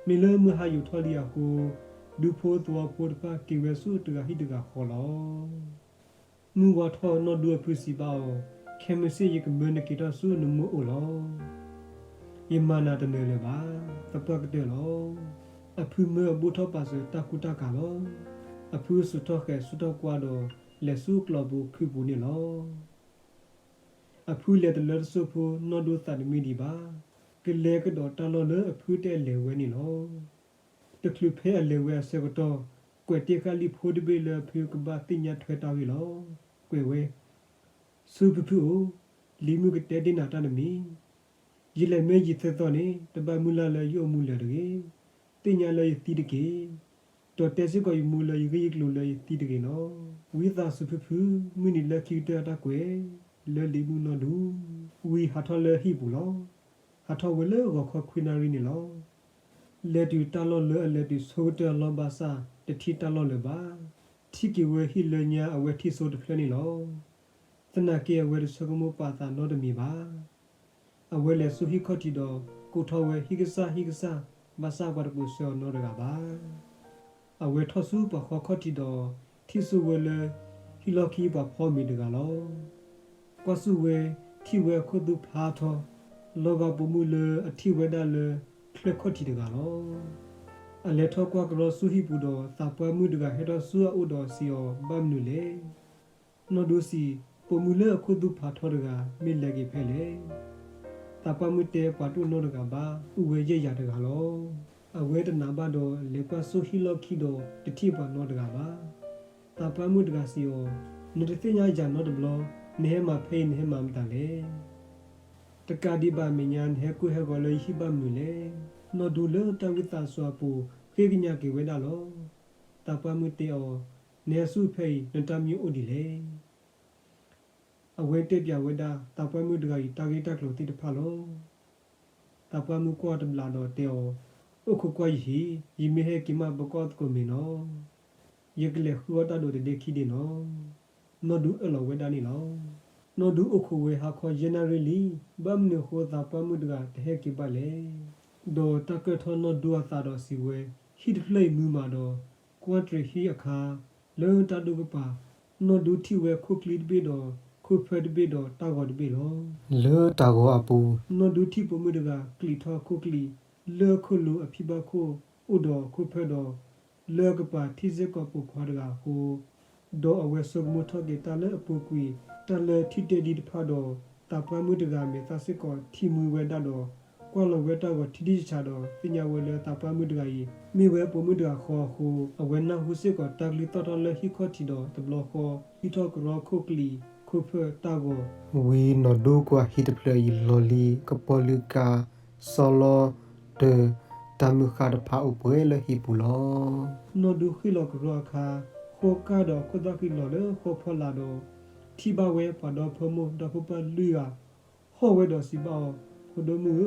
မ့ၢ်လၢမုၢ်ဟါယိာ်ထီၣ်လံအဃိ, ဒူဖိသဝီဖိတဖၣ်က့ၤဝဲဆူတဂၤဟံၣ်တဂၤဃီလီၤ. မုၢ်ဝါထီၣ်နီၢ်ဒူအဖုစံးဘၣ်အီၤ, ခဲမုၢ်ဆ့ၣ်ယကမၢနက့ၤထီၣ်ဆူနမိၢ်အိၣ်လီၤ. ယမၤနၤတနၢၤလၢၤဘၣ်, သပှၢ်ကတၢၢ်လီၤ. အဖုမၢအဘိၣ်ထီၣ်ပာ်စၢၤတၢ်ကူတၢ်ကၤလီၤ. အဖုစူးထီၣ်ဃဲၤဆူထီၣ်ကွၢ်ဒီး လဲၤဆူကျီၢ်ပူၤခုးပူၤန့ၣ်လီၤ. အဖုလဲၤတလၢတစိၢ်ဖိ နီၢ်ဒူသးတမံဒံးဘၣ်. ကလဲၤကဒီးတၢ်လီၢ်လၢအဖုတဲလဲၤဝဲန့ၣ်လီၤ. တချုးဖဲအလဲၤဝဲအဆၢကတီၢ်, ကွဲးတ့ၢ်ဃာ်လံာ်ဖိတဘ့ၣ်လၢအဖုကဘၣ်သ့ၣ်ညါထွဲတၢ်ဂ့ၢ်လီၤ. ကွဲးဝဲ, ဆူဖုဖုဧၢ, လံာ်မုၢ်ကတဲတ့ၢ်နၤတၢ်တမံၤ, ယလဲၤမ့ၢ်ယံာ်သၢသီန့ၣ် တဘၣ်မုၢ်လၢ်လၢယအိၣ်မူလၢၤတဂ့ၤ. သ့ၣ်ညါလၢယသံတက့ၢ်. ဒီးတဲစ့ၢ်ကီးယမိၢ်လၢယဂ့ၢ်ယကျိၤလၢယသံတဂ့ၤလီၤ. ဝံသးစူၤဖုဖု, မုၢ်နံၤလၢခံကတၢၢ်အတၢ်ကွဲး, လၢလံာ်မုၢ်နီၢ်ဒူ, ဝံဟးထီၣ်လၢဟံၣ်ပူၤလီၤ. ဟးထီၣ်ဝဲလၢဂီၤခီခွံနၣ်ရံၣ်န့ၣ်လီၤ. လဲၤတုၤတၢ်လီၢ်လၢအလဲၤတုၤဆိကတၢၢ်အလီၢ်ဘၣ်ဆၣ် တထံၣ်တၢ်လီၢ်လၢၤဘၣ်. ထံၣ်က့ၤဝဲဟံၣ်လၢညါအဝဲထံၣ်စိတဖျၢၣ်န့ၣ်လီၤ. သနာ်က့အဝဲတဆၢကမိၣ်ပာ်သးနီတမံၤဘၣ်. အဝဲလဲၤဆူဟံၣ်ခီၣ်ထံးဒီး ကိးထီၣ်ဝဲဟံၣ်ကစၢ်ဟံၣ်ကစၢ် ဘၣ်ဆၣ်ပှၤတပိာ်ဆၢအီၤနီတဂၤဘၣ်. အဝဲထီၣ်ဆူပှၤဃီခီၣ်ထံးဒီး ထံၣ်ဆိဝဲလၢ ဟံၣ်လီၢ်ခံပှၤဖီမ့ၤတဂၤလီၤ. ကွၢ်ဆူၣ်ဝဲ ထံၣ်ဝဲအခိၣ်သူဖးထီ, လီၤဂာ်ပိာ်မုၣ်လၢအထံၣ်ဝဲဒၣ်လၢ ချၢခီၣ်ထံးတဂၤလီၤ. အလဲၤထီၣ်ကွၢ်ကရီဆူဟံၣ်ပူၤဒီး သးပှၢ်မုၣ်တဂၤဟဲထီၣ်ဆူအအိၣ်ဒီးစံးအီၤ ဘၣ်မနုၤလဲၣ်. နီၢ်ဒူစံး, ပိာ်မုၣ်လၢအခိၣ်သူဖးထီတဂၤ မ့ၢ်လဲၤက့ၤဖဲလဲၣ်. သးပှၢ်မုၣ်တဲ ပှၤတအိၣ်နီတဂၤဘၣ်, အိၣ်ဝဲယဲၢ်ယၤတဂၤလီၤ. အဝဲတနာ်ဘၣ်ဒီး လဲၤကွၢ်ဆူဟံၣ်လီၢ်ခံဒီး တထံၣ်ပှၤနီတဂၤဘၣ်. သးပှၢ်မုၣ်တဂၤစံးအီၤ, နတသ့ၣ်ညါယၤနီတဘျီ, နဟဲမၤဖဲအံၤ နဟဲမၤမတၤလဲၣ်. တကးဒံးဘၣ် မဲာ်ညါနဟဲကိၢ်ဟဲဂီၤလၢယဟံၣ်ဘၣ်မနုၤလဲၣ်. နီၢ်ဒူလၢတၢ်ဝံသးစူၤအပူၤ ဃ့ကညးက့ၤဝဲဒၣ်လီၤ. သးပှၢ်မုၣ်တဲအီၤ, နဟဲဆူဖဲအံၤ နတၢ်မံအိၣ်ဒ်လဲၣ်. အဝဲတဲပျးဝဲဒၣ် သးပှၢ်မုၣ်တဂၤအံၤ တၢ်ဂ့ၢ်တၢ်ကျိၤသ့ၣ်တဖၣ်လီၤ. သးပှၢ်မုၣ်ကွၢ်တဘျးဒီးတဲအီၤ, အိၣ်ခိးကွၢ်ယဟံၣ်, ယမ့ၢ်ဟဲက့ၤမး ပကီၢ်သကိးမ့ၤနီၤ. ယကလဲၤဃုအီၣ်တၢ်ဒိးတဒဲခံဒ့နီၤ. နီၢ်ဒူအၢၣ်လီၤဝဲဒၣ်န့ၣ်လီၤ. နီၢ်ဒူအိၣ်ခိးဝဲဟါခီယဲၢ်နၣ်ရံၣ်လံ, ဘၣ်မနုၤအဃိသးပှၢ်မုၣ်တဂၤတဟဲက့ၤဘၣ်လဲၣ်. ဒီးတၢ်ကၢၢ်ထီၣ်နီၢ်ဒူအသးဒီးစံးဝဲ, ဟံၣ်တဖျၢၣ်အံၤမုာ်မးဒီး, ကွၢ်တြဲၤဟံၣ်အခါ, လၢတၢ်ဒိၣ်ကပၤ, နီၢ်ဒူထံၣ်ဝဲခိၣ်ချံတဘ့ၣ်ဒီး ခိၣ်ဖၢၣ်တဘ့ၣ်ဒီးတၢ်ဂီၤတဘ့ၣ်လီၤ. လၢတၢ်ဂီၤအပူၤ, နီၢ်ဒူထံၣ်ပိာ်မုၣ်တဂၤကျံးထီၣ်ခိၣ်ကျံး, လၢအခိၣ်လိၤအဖံဘၣ်ခိၣ်အိၣ်ဒီးခိၣ်ဖၢၣ်ဒီး လၢအကပၤထံၣ်စ့ၢ်ကီးပိာ်ခွါတဂၤအဃိ, ဒီးအဝဲဆိကမိၣ်ထီၣ်က့ၤတၢ်လၢအပူၤကွံာ် တၢ်လၢထံၣ်တဲဒံတဖၣ်ဒီး သးပှၢ်မုၣ်တဂၤမဲာ်သၣ်စ့ၢ်ကီးထံၣ်မှံဝဲဒၣ်ဒီး ကွၢ်လီၤဝဲတၢ်ဂီၤထံထံဆးဆးဒီး သ့ၣ်ညါဝဲလၢသးပှၢ်မုၣ်တဂၤအံၤ မ့ၢ်ဝဲပိာ်မုၣ်တဂၤဃီအဃိ, အဝဲနၢ်ဟူစ့ၢ်ကီးတၢ်ကလုၢ်သီၣ်ထီၣ်လၢဟံၣ်ခီၣ်ထံးဒီးတဘျီဃီ ဟံးထီၣ်ကရီခိၣ်ကျံး, ခိၣ်ဖၢၣ်, တၢ်ဂီၤ ဝံၤနီၢ်ဒူကွၢ်ဟံၣ်တဖျၢၣ်အံၤ လီၤလံကပီၤလုၢ်ကါ, စီလီၤ, ဒီးတၢ်မုၢ်ဃၢ်တဖၣ်အိၣ်ပှဲၤလၢဟံၣ်ပူၤလီၤ. နီၢ်ဒူဃ့ၢ်လီၤကရီအခါ, ဃိးကၢ်ဒီးခိၣ်သၣ်ဃံးလီၤလၢဃီဖီလာ်ဒီး ထံၣ်ဘၣ်ဝဲပှၤဒီဖိမိၢ်ဒီဖိပၢ်လွံၢ်ဂၤ ဟီၣ်ဝဲဒီးစံးဘၣ်အီၤ, ဖိဒိၣ်မုၣ်ဧၢ,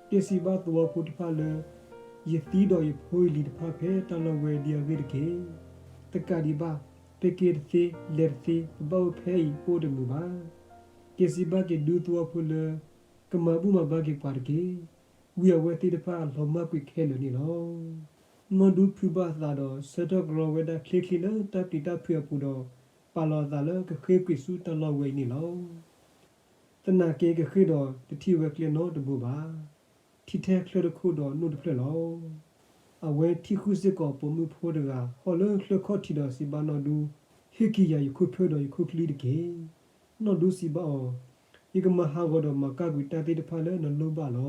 တဲစံးဘၣ်သဝီဖိတဖၣ်လၢ ယသံဒီးယဖိယလံၤတဖၣ်ဖဲတၢ်လီၢ်ဝဲဒ်အဂ့ၢ်တက့ၢ်. တကးဒံးဘၣ်, ပက့ၤတသ့, လဲၤတသ့, ပဘၣ်အိၣ်ဖဲအံၤ ပအိၣ်တမုာ်ဘၣ်. က့ၤစံးဘၣ်က့ၤဒူသဝီဖိလၢ ကမၤဘူၣ်မၤဘါက့ၤပှၤတက့ၢ်. ဝံၤအဝဲသ့ၣ်တဖၣ်လီၤမၢ်ကွံာ်ခဲလၢာ်န့ၣ်လီၤ. နီၢ်ဒူဖုးဘၣ်အသးဒီး ဆၢထၢၣ်ကရီဝဲဒၣ်ချ့ချ့လၢတၢ်ပျံၤတၢ်ဖုးအပူၤဒီး ပာ်လီၤအသးလၢကဃ့ကွံာ်ဆူတၢ်လီၢ်ဝဲအံၤန့ၣ်လီၤ. သနာ်က့ကဃ့ၢ်ဒီးတထံၣ်ဝဲကျဲနီတဘိဘၣ်. ထံထဲချၢတခိၣ်ဒီးနိၣ်တဖျၢၣ်လီၤ. အဝဲထံၣ်ဃုာ်စ့ၢ်ကီးပိာ်မုၣ်ဖိတဂၤ ဟီၣ်လၢချၢခီၣ်ထံးဒီးစံးဘၣ်နီၢ်ဒူ, ဟ့ၣ်က့ၤယၤယခိၣ်ဖၢၣ်ဒီးယခိၣ်ချံတက့ၢ်. နီၢ်ဒူစံးဘၣ်အီၤ, ယကမၤဟးဂီၤဒီးမၤကၢ်ကွံာ်တၢ်သ့ၣ်တဖၣ်လၢနလိၣ်ဘၣ်လီၤ.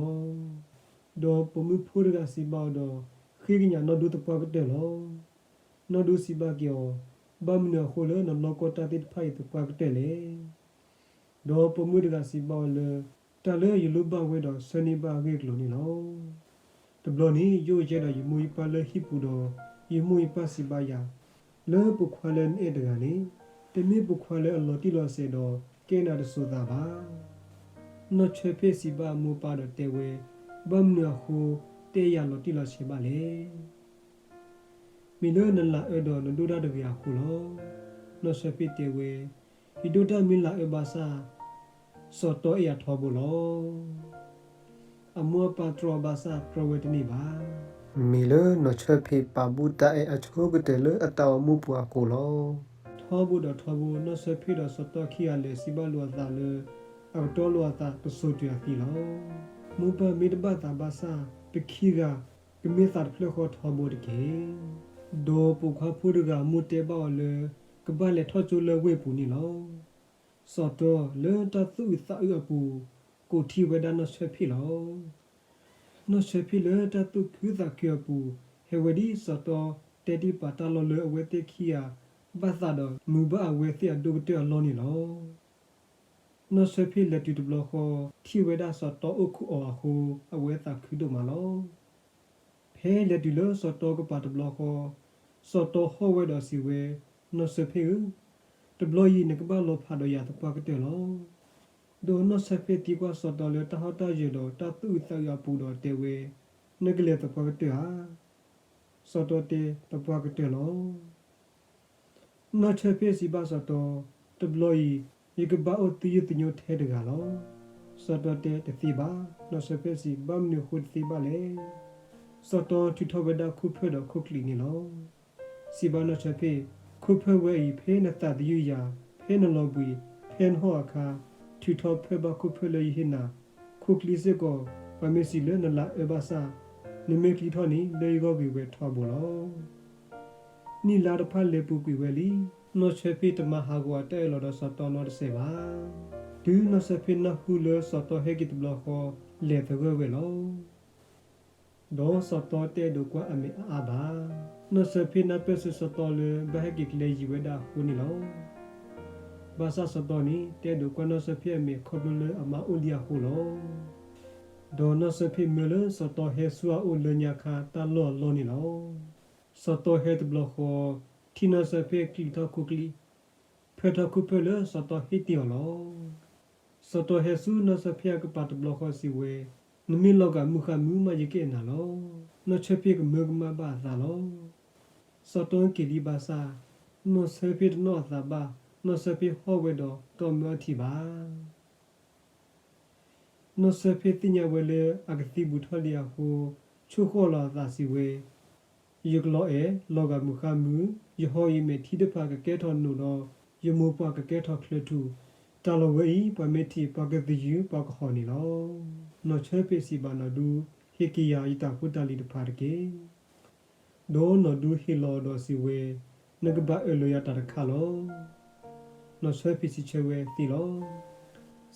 ဒီးပိာ်မုၣ်ဖိတဂၤစံးဘၣ်အီၤဒီး ဃ့ကညးနီၢ်ဒူသပှၢ်ကတၢၢ်လီၤ. နီၢ်ဒူစံးဘၣ်က့ၤအီၤ, ဘၣ်မနုၤအဃိလၢနလိၣ်ကီၢ်တၢ်သ့ၣ်တဖၣ်အံၤသပှၢ်ကတၢၢ်လဲၣ်. ဒီးပိာ်မုၣ်တဂၤစံးဘၣ်အီၤလၢ တၢ်လၢယလိၣ်ဘၣ်ဝဲဒီးဆၢန့ၢ်ဘၣ်အဂ့ၢ်အကျိၤန့ၣ်လီၤ. တဘျီန့ၣ် ယအိၣ်ယဲဒီးယမိၢ်ယပၢ်လၢဟံၣ်ပူၤဒီး ယမိၢ်ယပၢ်စံးဘၣ်ယၤ, လၢပိာ်ခွါလၢနအဲၣ်တဂၤန့ၣ် တမ့ၢ်ပိာ်ခွါလၢအလီၤတံၢ်လီၤဆဲးဒီး ကဲနၤတစိၤသးဘၣ်. နီၢ်ဆၢဖ့ၣ်စံးဘၣ်အမိၢ်ပၢ်ဒီးတဲဝဲ, ဘၣ်မနုၤအဃိ တအဲၣ်ယၤလီၤတံၢ်လီၤဆဲးဘၣ်လဲၣ်. မ့ၢ်လၢနလၤအၢဒီးနဒိၣ်တၢ်တဂ့ၤအဃိလီၤ. နီၢ်ဆၢဖ့ၣ်တဲဝဲ, ယဒိၣ်တၢ်မ့ၢ်လၤအၢဘၣ်ဆၣ် စီၤတီအဲၣ်ယၤထီဘိလီၤ. အမိၢ်အပၢ်တြီအီၤဘၣ်ဆၣ်တြီဝဲတန့ၢ်ဘၣ်. မ့ၢ်လၢနီၢ်ဆၢဖ့ၣ်ပာ်ဘူးတၢ်အဲၣ်အဆိကတၢၢ်လၢအတၢ်အိၣ်မူပူၤအဃိလီၤ. ထီဘိဒီးထီဘိ နီၢ်ဆၢဖ့ၣ်ဒီးစီၤတီခံဂၤလဲၤစံးဘၣ်လိာ်အသးလၢ အကတီလိာ်အသးတစိၤတုၤအသံလီၤ. မိၢ်ပၢ်မ့ၢ်တဘၣ်သးဘၣ်ဆၣ် ပခံဂၤကမ့ၢ်သးတဖျၢၣ်ဃီထီဘိတက့ၢ်. ဒီးပိာ်ခွါဖိတဂၤမိၢ်တဲဘၣ်အီၤလၢ ကဘၣ်လဲၤထီၣ်ကၠိလၢဝ့ၢ်ပူၤန့ၣ်လီၤ. စီၤတီလၢတၢ်သူၣ်အုးသးအုးအပူၤ ကိးထံၣ်ဝဲဒၣ်နီၢ်ဆၢဖ့ၣ်လီၤ. နီၢ်ဆၢဖ့ၣ်လၢတၢ်သူၣ်ခုသးခုအပူၤ ဟဲဝဲဒ်စီၤတီတဲတ့ၢ်ပာ်တၢ်လီၢ်လၢအဝဲသ့ၣ်ခံဂၤဘၣ်သးဒီး မုာ်ဘၣ်အဝဲသ့ၣ်အဒိၣ်ကတၢၢ်အလီၢ်န့ၣ်လီၤ. နီၢ်ဆၢဖ့ၣ်လဲၤတုၤတဘျီဃီ ထံၣ်ဝဲဒၣ်စီၤတီအိၣ်ခိးအီၤအဃိ အဝဲသးခုဒိၣ်မးလီၤ. ဖဲလဲၤတုၤလၢစီၤတီကပၤတဘျီဃီ, စီၤတီဟီၣ်ဝဲဒီးစံးဝဲ, နီၢ်ဆၢဖ့ၣ်ဧၢ, တဘျီအံၤနကဘၣ်လီၤဖးဒီးယၤသပှၢ်ကတၢၢ်လီၤ. ဒီးနီၢ်ဆၢဖ့ၣ်သံကွၢ်စီၤတီလၢတၢ်ဟီၣ်တၢ်ယၢၤဒီးတၢ်သူၣ်အုးသးအုးအပူၤဒီးတဲဝဲ, နကလဲၤသပှၢ်ကတၢၢ်ဧါ. စီၤတီတဲသပှၢ်ကတၢၢ်လီၤ. နီၢ်ဆၢဖ့ၣ်စံးဘၣ်စီၤတီ, တဘျီအံၤ ယကဘၣ်အိၣ်သယုၢ်သညိထဲတဂၤလီၤ. စီၤတီတဲတသ့ဘၣ်. နီၢ်ဆၢဖ့ၣ်စံး, ဘၣ်မနုၤအဃိတသ့ဘၣ်လဲၣ်. စီၤတီထုးထီၣ်ဝဲဒၣ်ခိၣ်ဖၢၣ်ဒီးခိၣ်ကျံးန့ၣ်လီၤ. စံးဘၣ်နီၢ်ဆၢဖ့ၣ်, ခိၣ်ဖၢၣ်ဝဲအံၤ ဖဲနသးသယုၢ်ယၤ, ဖဲနလီၤဘှံး, ဖဲနဟီၣ်အခါ, ထုးထီၣ်ဖၢၣ်ဘၣ်ခိၣ်ဖၢၣ်လၢယဟ့ၣ်နၤ, ခိၣ်ကျံးစ့ၢ်ကီး, ပှၤမ့ၢ်စံးလၢနလၤအၢဘၣ်ဆၣ်, နမ့ၢ်ကျံထီၣ်န့ၣ် လၢယဂီၢ်ဂ့ၤဝဲထီဘိလီၤ. နံၣ်လါတဖၣ်လဲၤပူၤကွံာ်ဝဲလံ. နီၢ်ဆၢဖ့ၣ်တမၤဟးဂီၤအတၢ်အၢၣ်လီၤဒီးစီၤတီနီတစဲးဘၣ်. တုၤနီၢ်ဆၢဖ့ၣ်နၢ်ဟူလၢစီၤတီဟဲက့ၤတဘျီဃီ လဲၤသဂၢၢ်ဝဲလီၤ. ဒီးစီၤတီတအဲၣ်ဒိးကွၢ်အမဲာ်အါအါဘၣ်. နီၢ်ဆၢဖ့ၣ်နၢ်ပၢၢ်ဆၢစီၤတီလၢ ဘၣ်ဟဲက့ၤကျဲယံၤဝဲဒၣ်အဃိန့ၣ်လီၤ. ဘၣ်ဆၣ်စီၤတီန့ၣ် တအဲၣ်ဒိးကွၢ်နီၢ်ဆၢဖ့ၣ်အမဲာ်ခီဖျိလၢအမါအိၣ်လံအဃိလီၤ. ဒီးနီၢ်ဆၢဖ့ၣ်မၢလၢစီၤတီဟဲဆူအအိၣ်လၢညါခါတၢ်လီၢ်အလီၢ်န့ၣ်လီၤ. စီၤတီဟဲတဘျီဃီ, ထံၣ်နီၢ်ဆၢဖ့ၣ်ကျံးထီၣ်ခိၣ်ကျံး, ဖၢထီၣ်ခိၣ်ဖၢၣ်လၢစီၤတီဟ့ၣ်တ့ၢ်အီၤလီၤ. စီၤတီဟဲဆူနီၢ်ဆၢဖ့ၣ်အကပၤတဘျီဃီစံးဝဲ, နမ့ၢ်လီၤဂာ်မုၢ်ဃါမုၢ်မးယကအဲၣ်နၤလီၤ. နီၢ်ဆၢဖ့ၣ်ကမၢကမၣ်ဘၣ်အသးလီၤ. စီၤတီက့ၤလံဘၣ်ဆၣ်, နီၢ်ဆၢဖ့ၣ်တနီၣ်အသးဘၣ်, နီၢ်ဆၢဖ့ၣ်ဟီၣ်ဝဲဒီးတီၢ်မၢအထံၣ်ဘၣ်. နီၢ်ဆၢဖ့ၣ်သ့ၣ်ညါဝဲလၢအကသံဘူးထီၣ်လံအဃိ, ဆိၣ်ဃီၣ်လီၤအသးစံးဝဲ, ယကလီၤအဲၣ်, လီၤဂာ်မုၢ်ဃါမုၢ်, ယဟီၣ်အံၤမဲာ်ထံတဖၣ်ကကဲထီၣ်နိၣ်ဒီး ယမိၢ်ပှၢ်ကကဲထီၣ်ချၢထူၣ်, တၢ်လီၢ်ဝဲအံၤ ပှၤမ့ၢ်ထံၣ်ပှၤကသယုၢ်ပှၤကဟီၣ်န့ၣ်လီၤ. နီၢ်ဆၢဖ့ၣ်စံးဘၣ်နီၢ်ဒူ, ဟ့ၣ်က့ၤယၤယတၢ်ဖိတၢ်လံၤတဖၣ်တက့ၢ်. ဒီးနီၢ်ဒူဟ့ၣ်လီၤဒီးစံးဝဲ, နကဘၣ်အၢၣ်လီၤယၤတၢ်တခါလီၤ. နီၢ်ဆၢဖ့ၣ်စံးဆၢဝဲသ့လီၤ.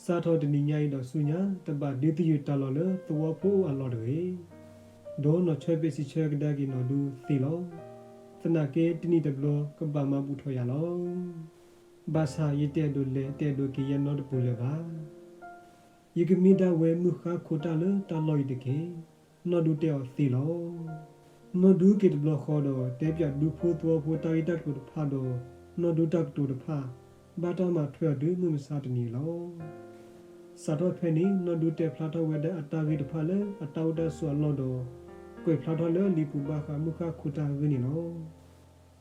စးထီၣ်တနံၤညါအံၤဒီးဆူညါ တဘၣ်ဒုးသယုၢ်တၢ်လီၢ်လၢသဝီဖိအိၣ်အလီၢ်တဂ့ၤ. ဒီးနီၢ်ဆၢဖ့ၣ်စံးဆၢကဒါက့ၤနီၢ်ဒူသ့လီၤ. သနာ်က့တနံၣ်တဘျီကဘၣ်မၤဘူၣ်ထီၣ်ယၤလီၤ. ဘၣ်ဆၣ်ယတအဲၣ်ဒိးလဲၤတအဲၣ်ဒိးက့ၤယဲနီတပူၤလၢၤဘၣ်. ယကမ့ၢ်ဒၣ်ဝဲမုၢ်ဃါခိၣ်တၢ်လၢတၢ်လီၢ်အံၤတက့ၢ်. နီၢ်ဒူတဲအီၤသ့လီၤ. နီၢ်ဒူက့ၤတဘျီဃီဒီး တဲပၠးဒူဖိသဝီဖိတၢ်ဂ့ၢ်တၢ်ကျိၤတဖၣ်ဒီး နီၢ်ဒူတၢ်ကတိၤတဖၣ် ဘၣ်တၢ်မၤထွဲအီၤတုၤမုၢ်မဆါတနံၤလီၤ. စးထီၣ်ဖဲန့ၣ် နီၢ်ဒူတဲဖျါထီၣ်ဝဲဒၣ်အတၢ်ဂ့ၢ်တဖၣ်လၢအတၢ်အိၣ်တၢ်ဆိးအလီၢ်ဒီး ကွဲးဖျါထီၣ်လၢလံာ်ပူၤဘၣ်ဃးမုၢ်ဃါခိၣ်တၢ်အဂ့ၢ်န့ၣ်လီၤ.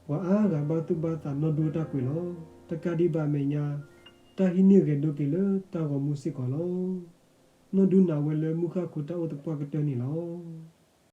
ပှၤအါဂၤဘၣ်သူၣ်ဘၣ်သးနီၢ်ဒူအတၢ်ကွဲးလီၤ. တကးဒံးဘၣ်အမဲာ်ညါ တၢ်ဟံးန့ၢ်ဂဲၤဒိးက့ၤလၢတၢ်ဂီၤမူစ့ၢ်ကီးလီၤ. နီၢ်ဒူနာ်ဝဲလၢမုၢ်ဃါခိၣ်တၢ်အိၣ်သပှၢ်ကတၢၢ်န့ၣ်လီၤ.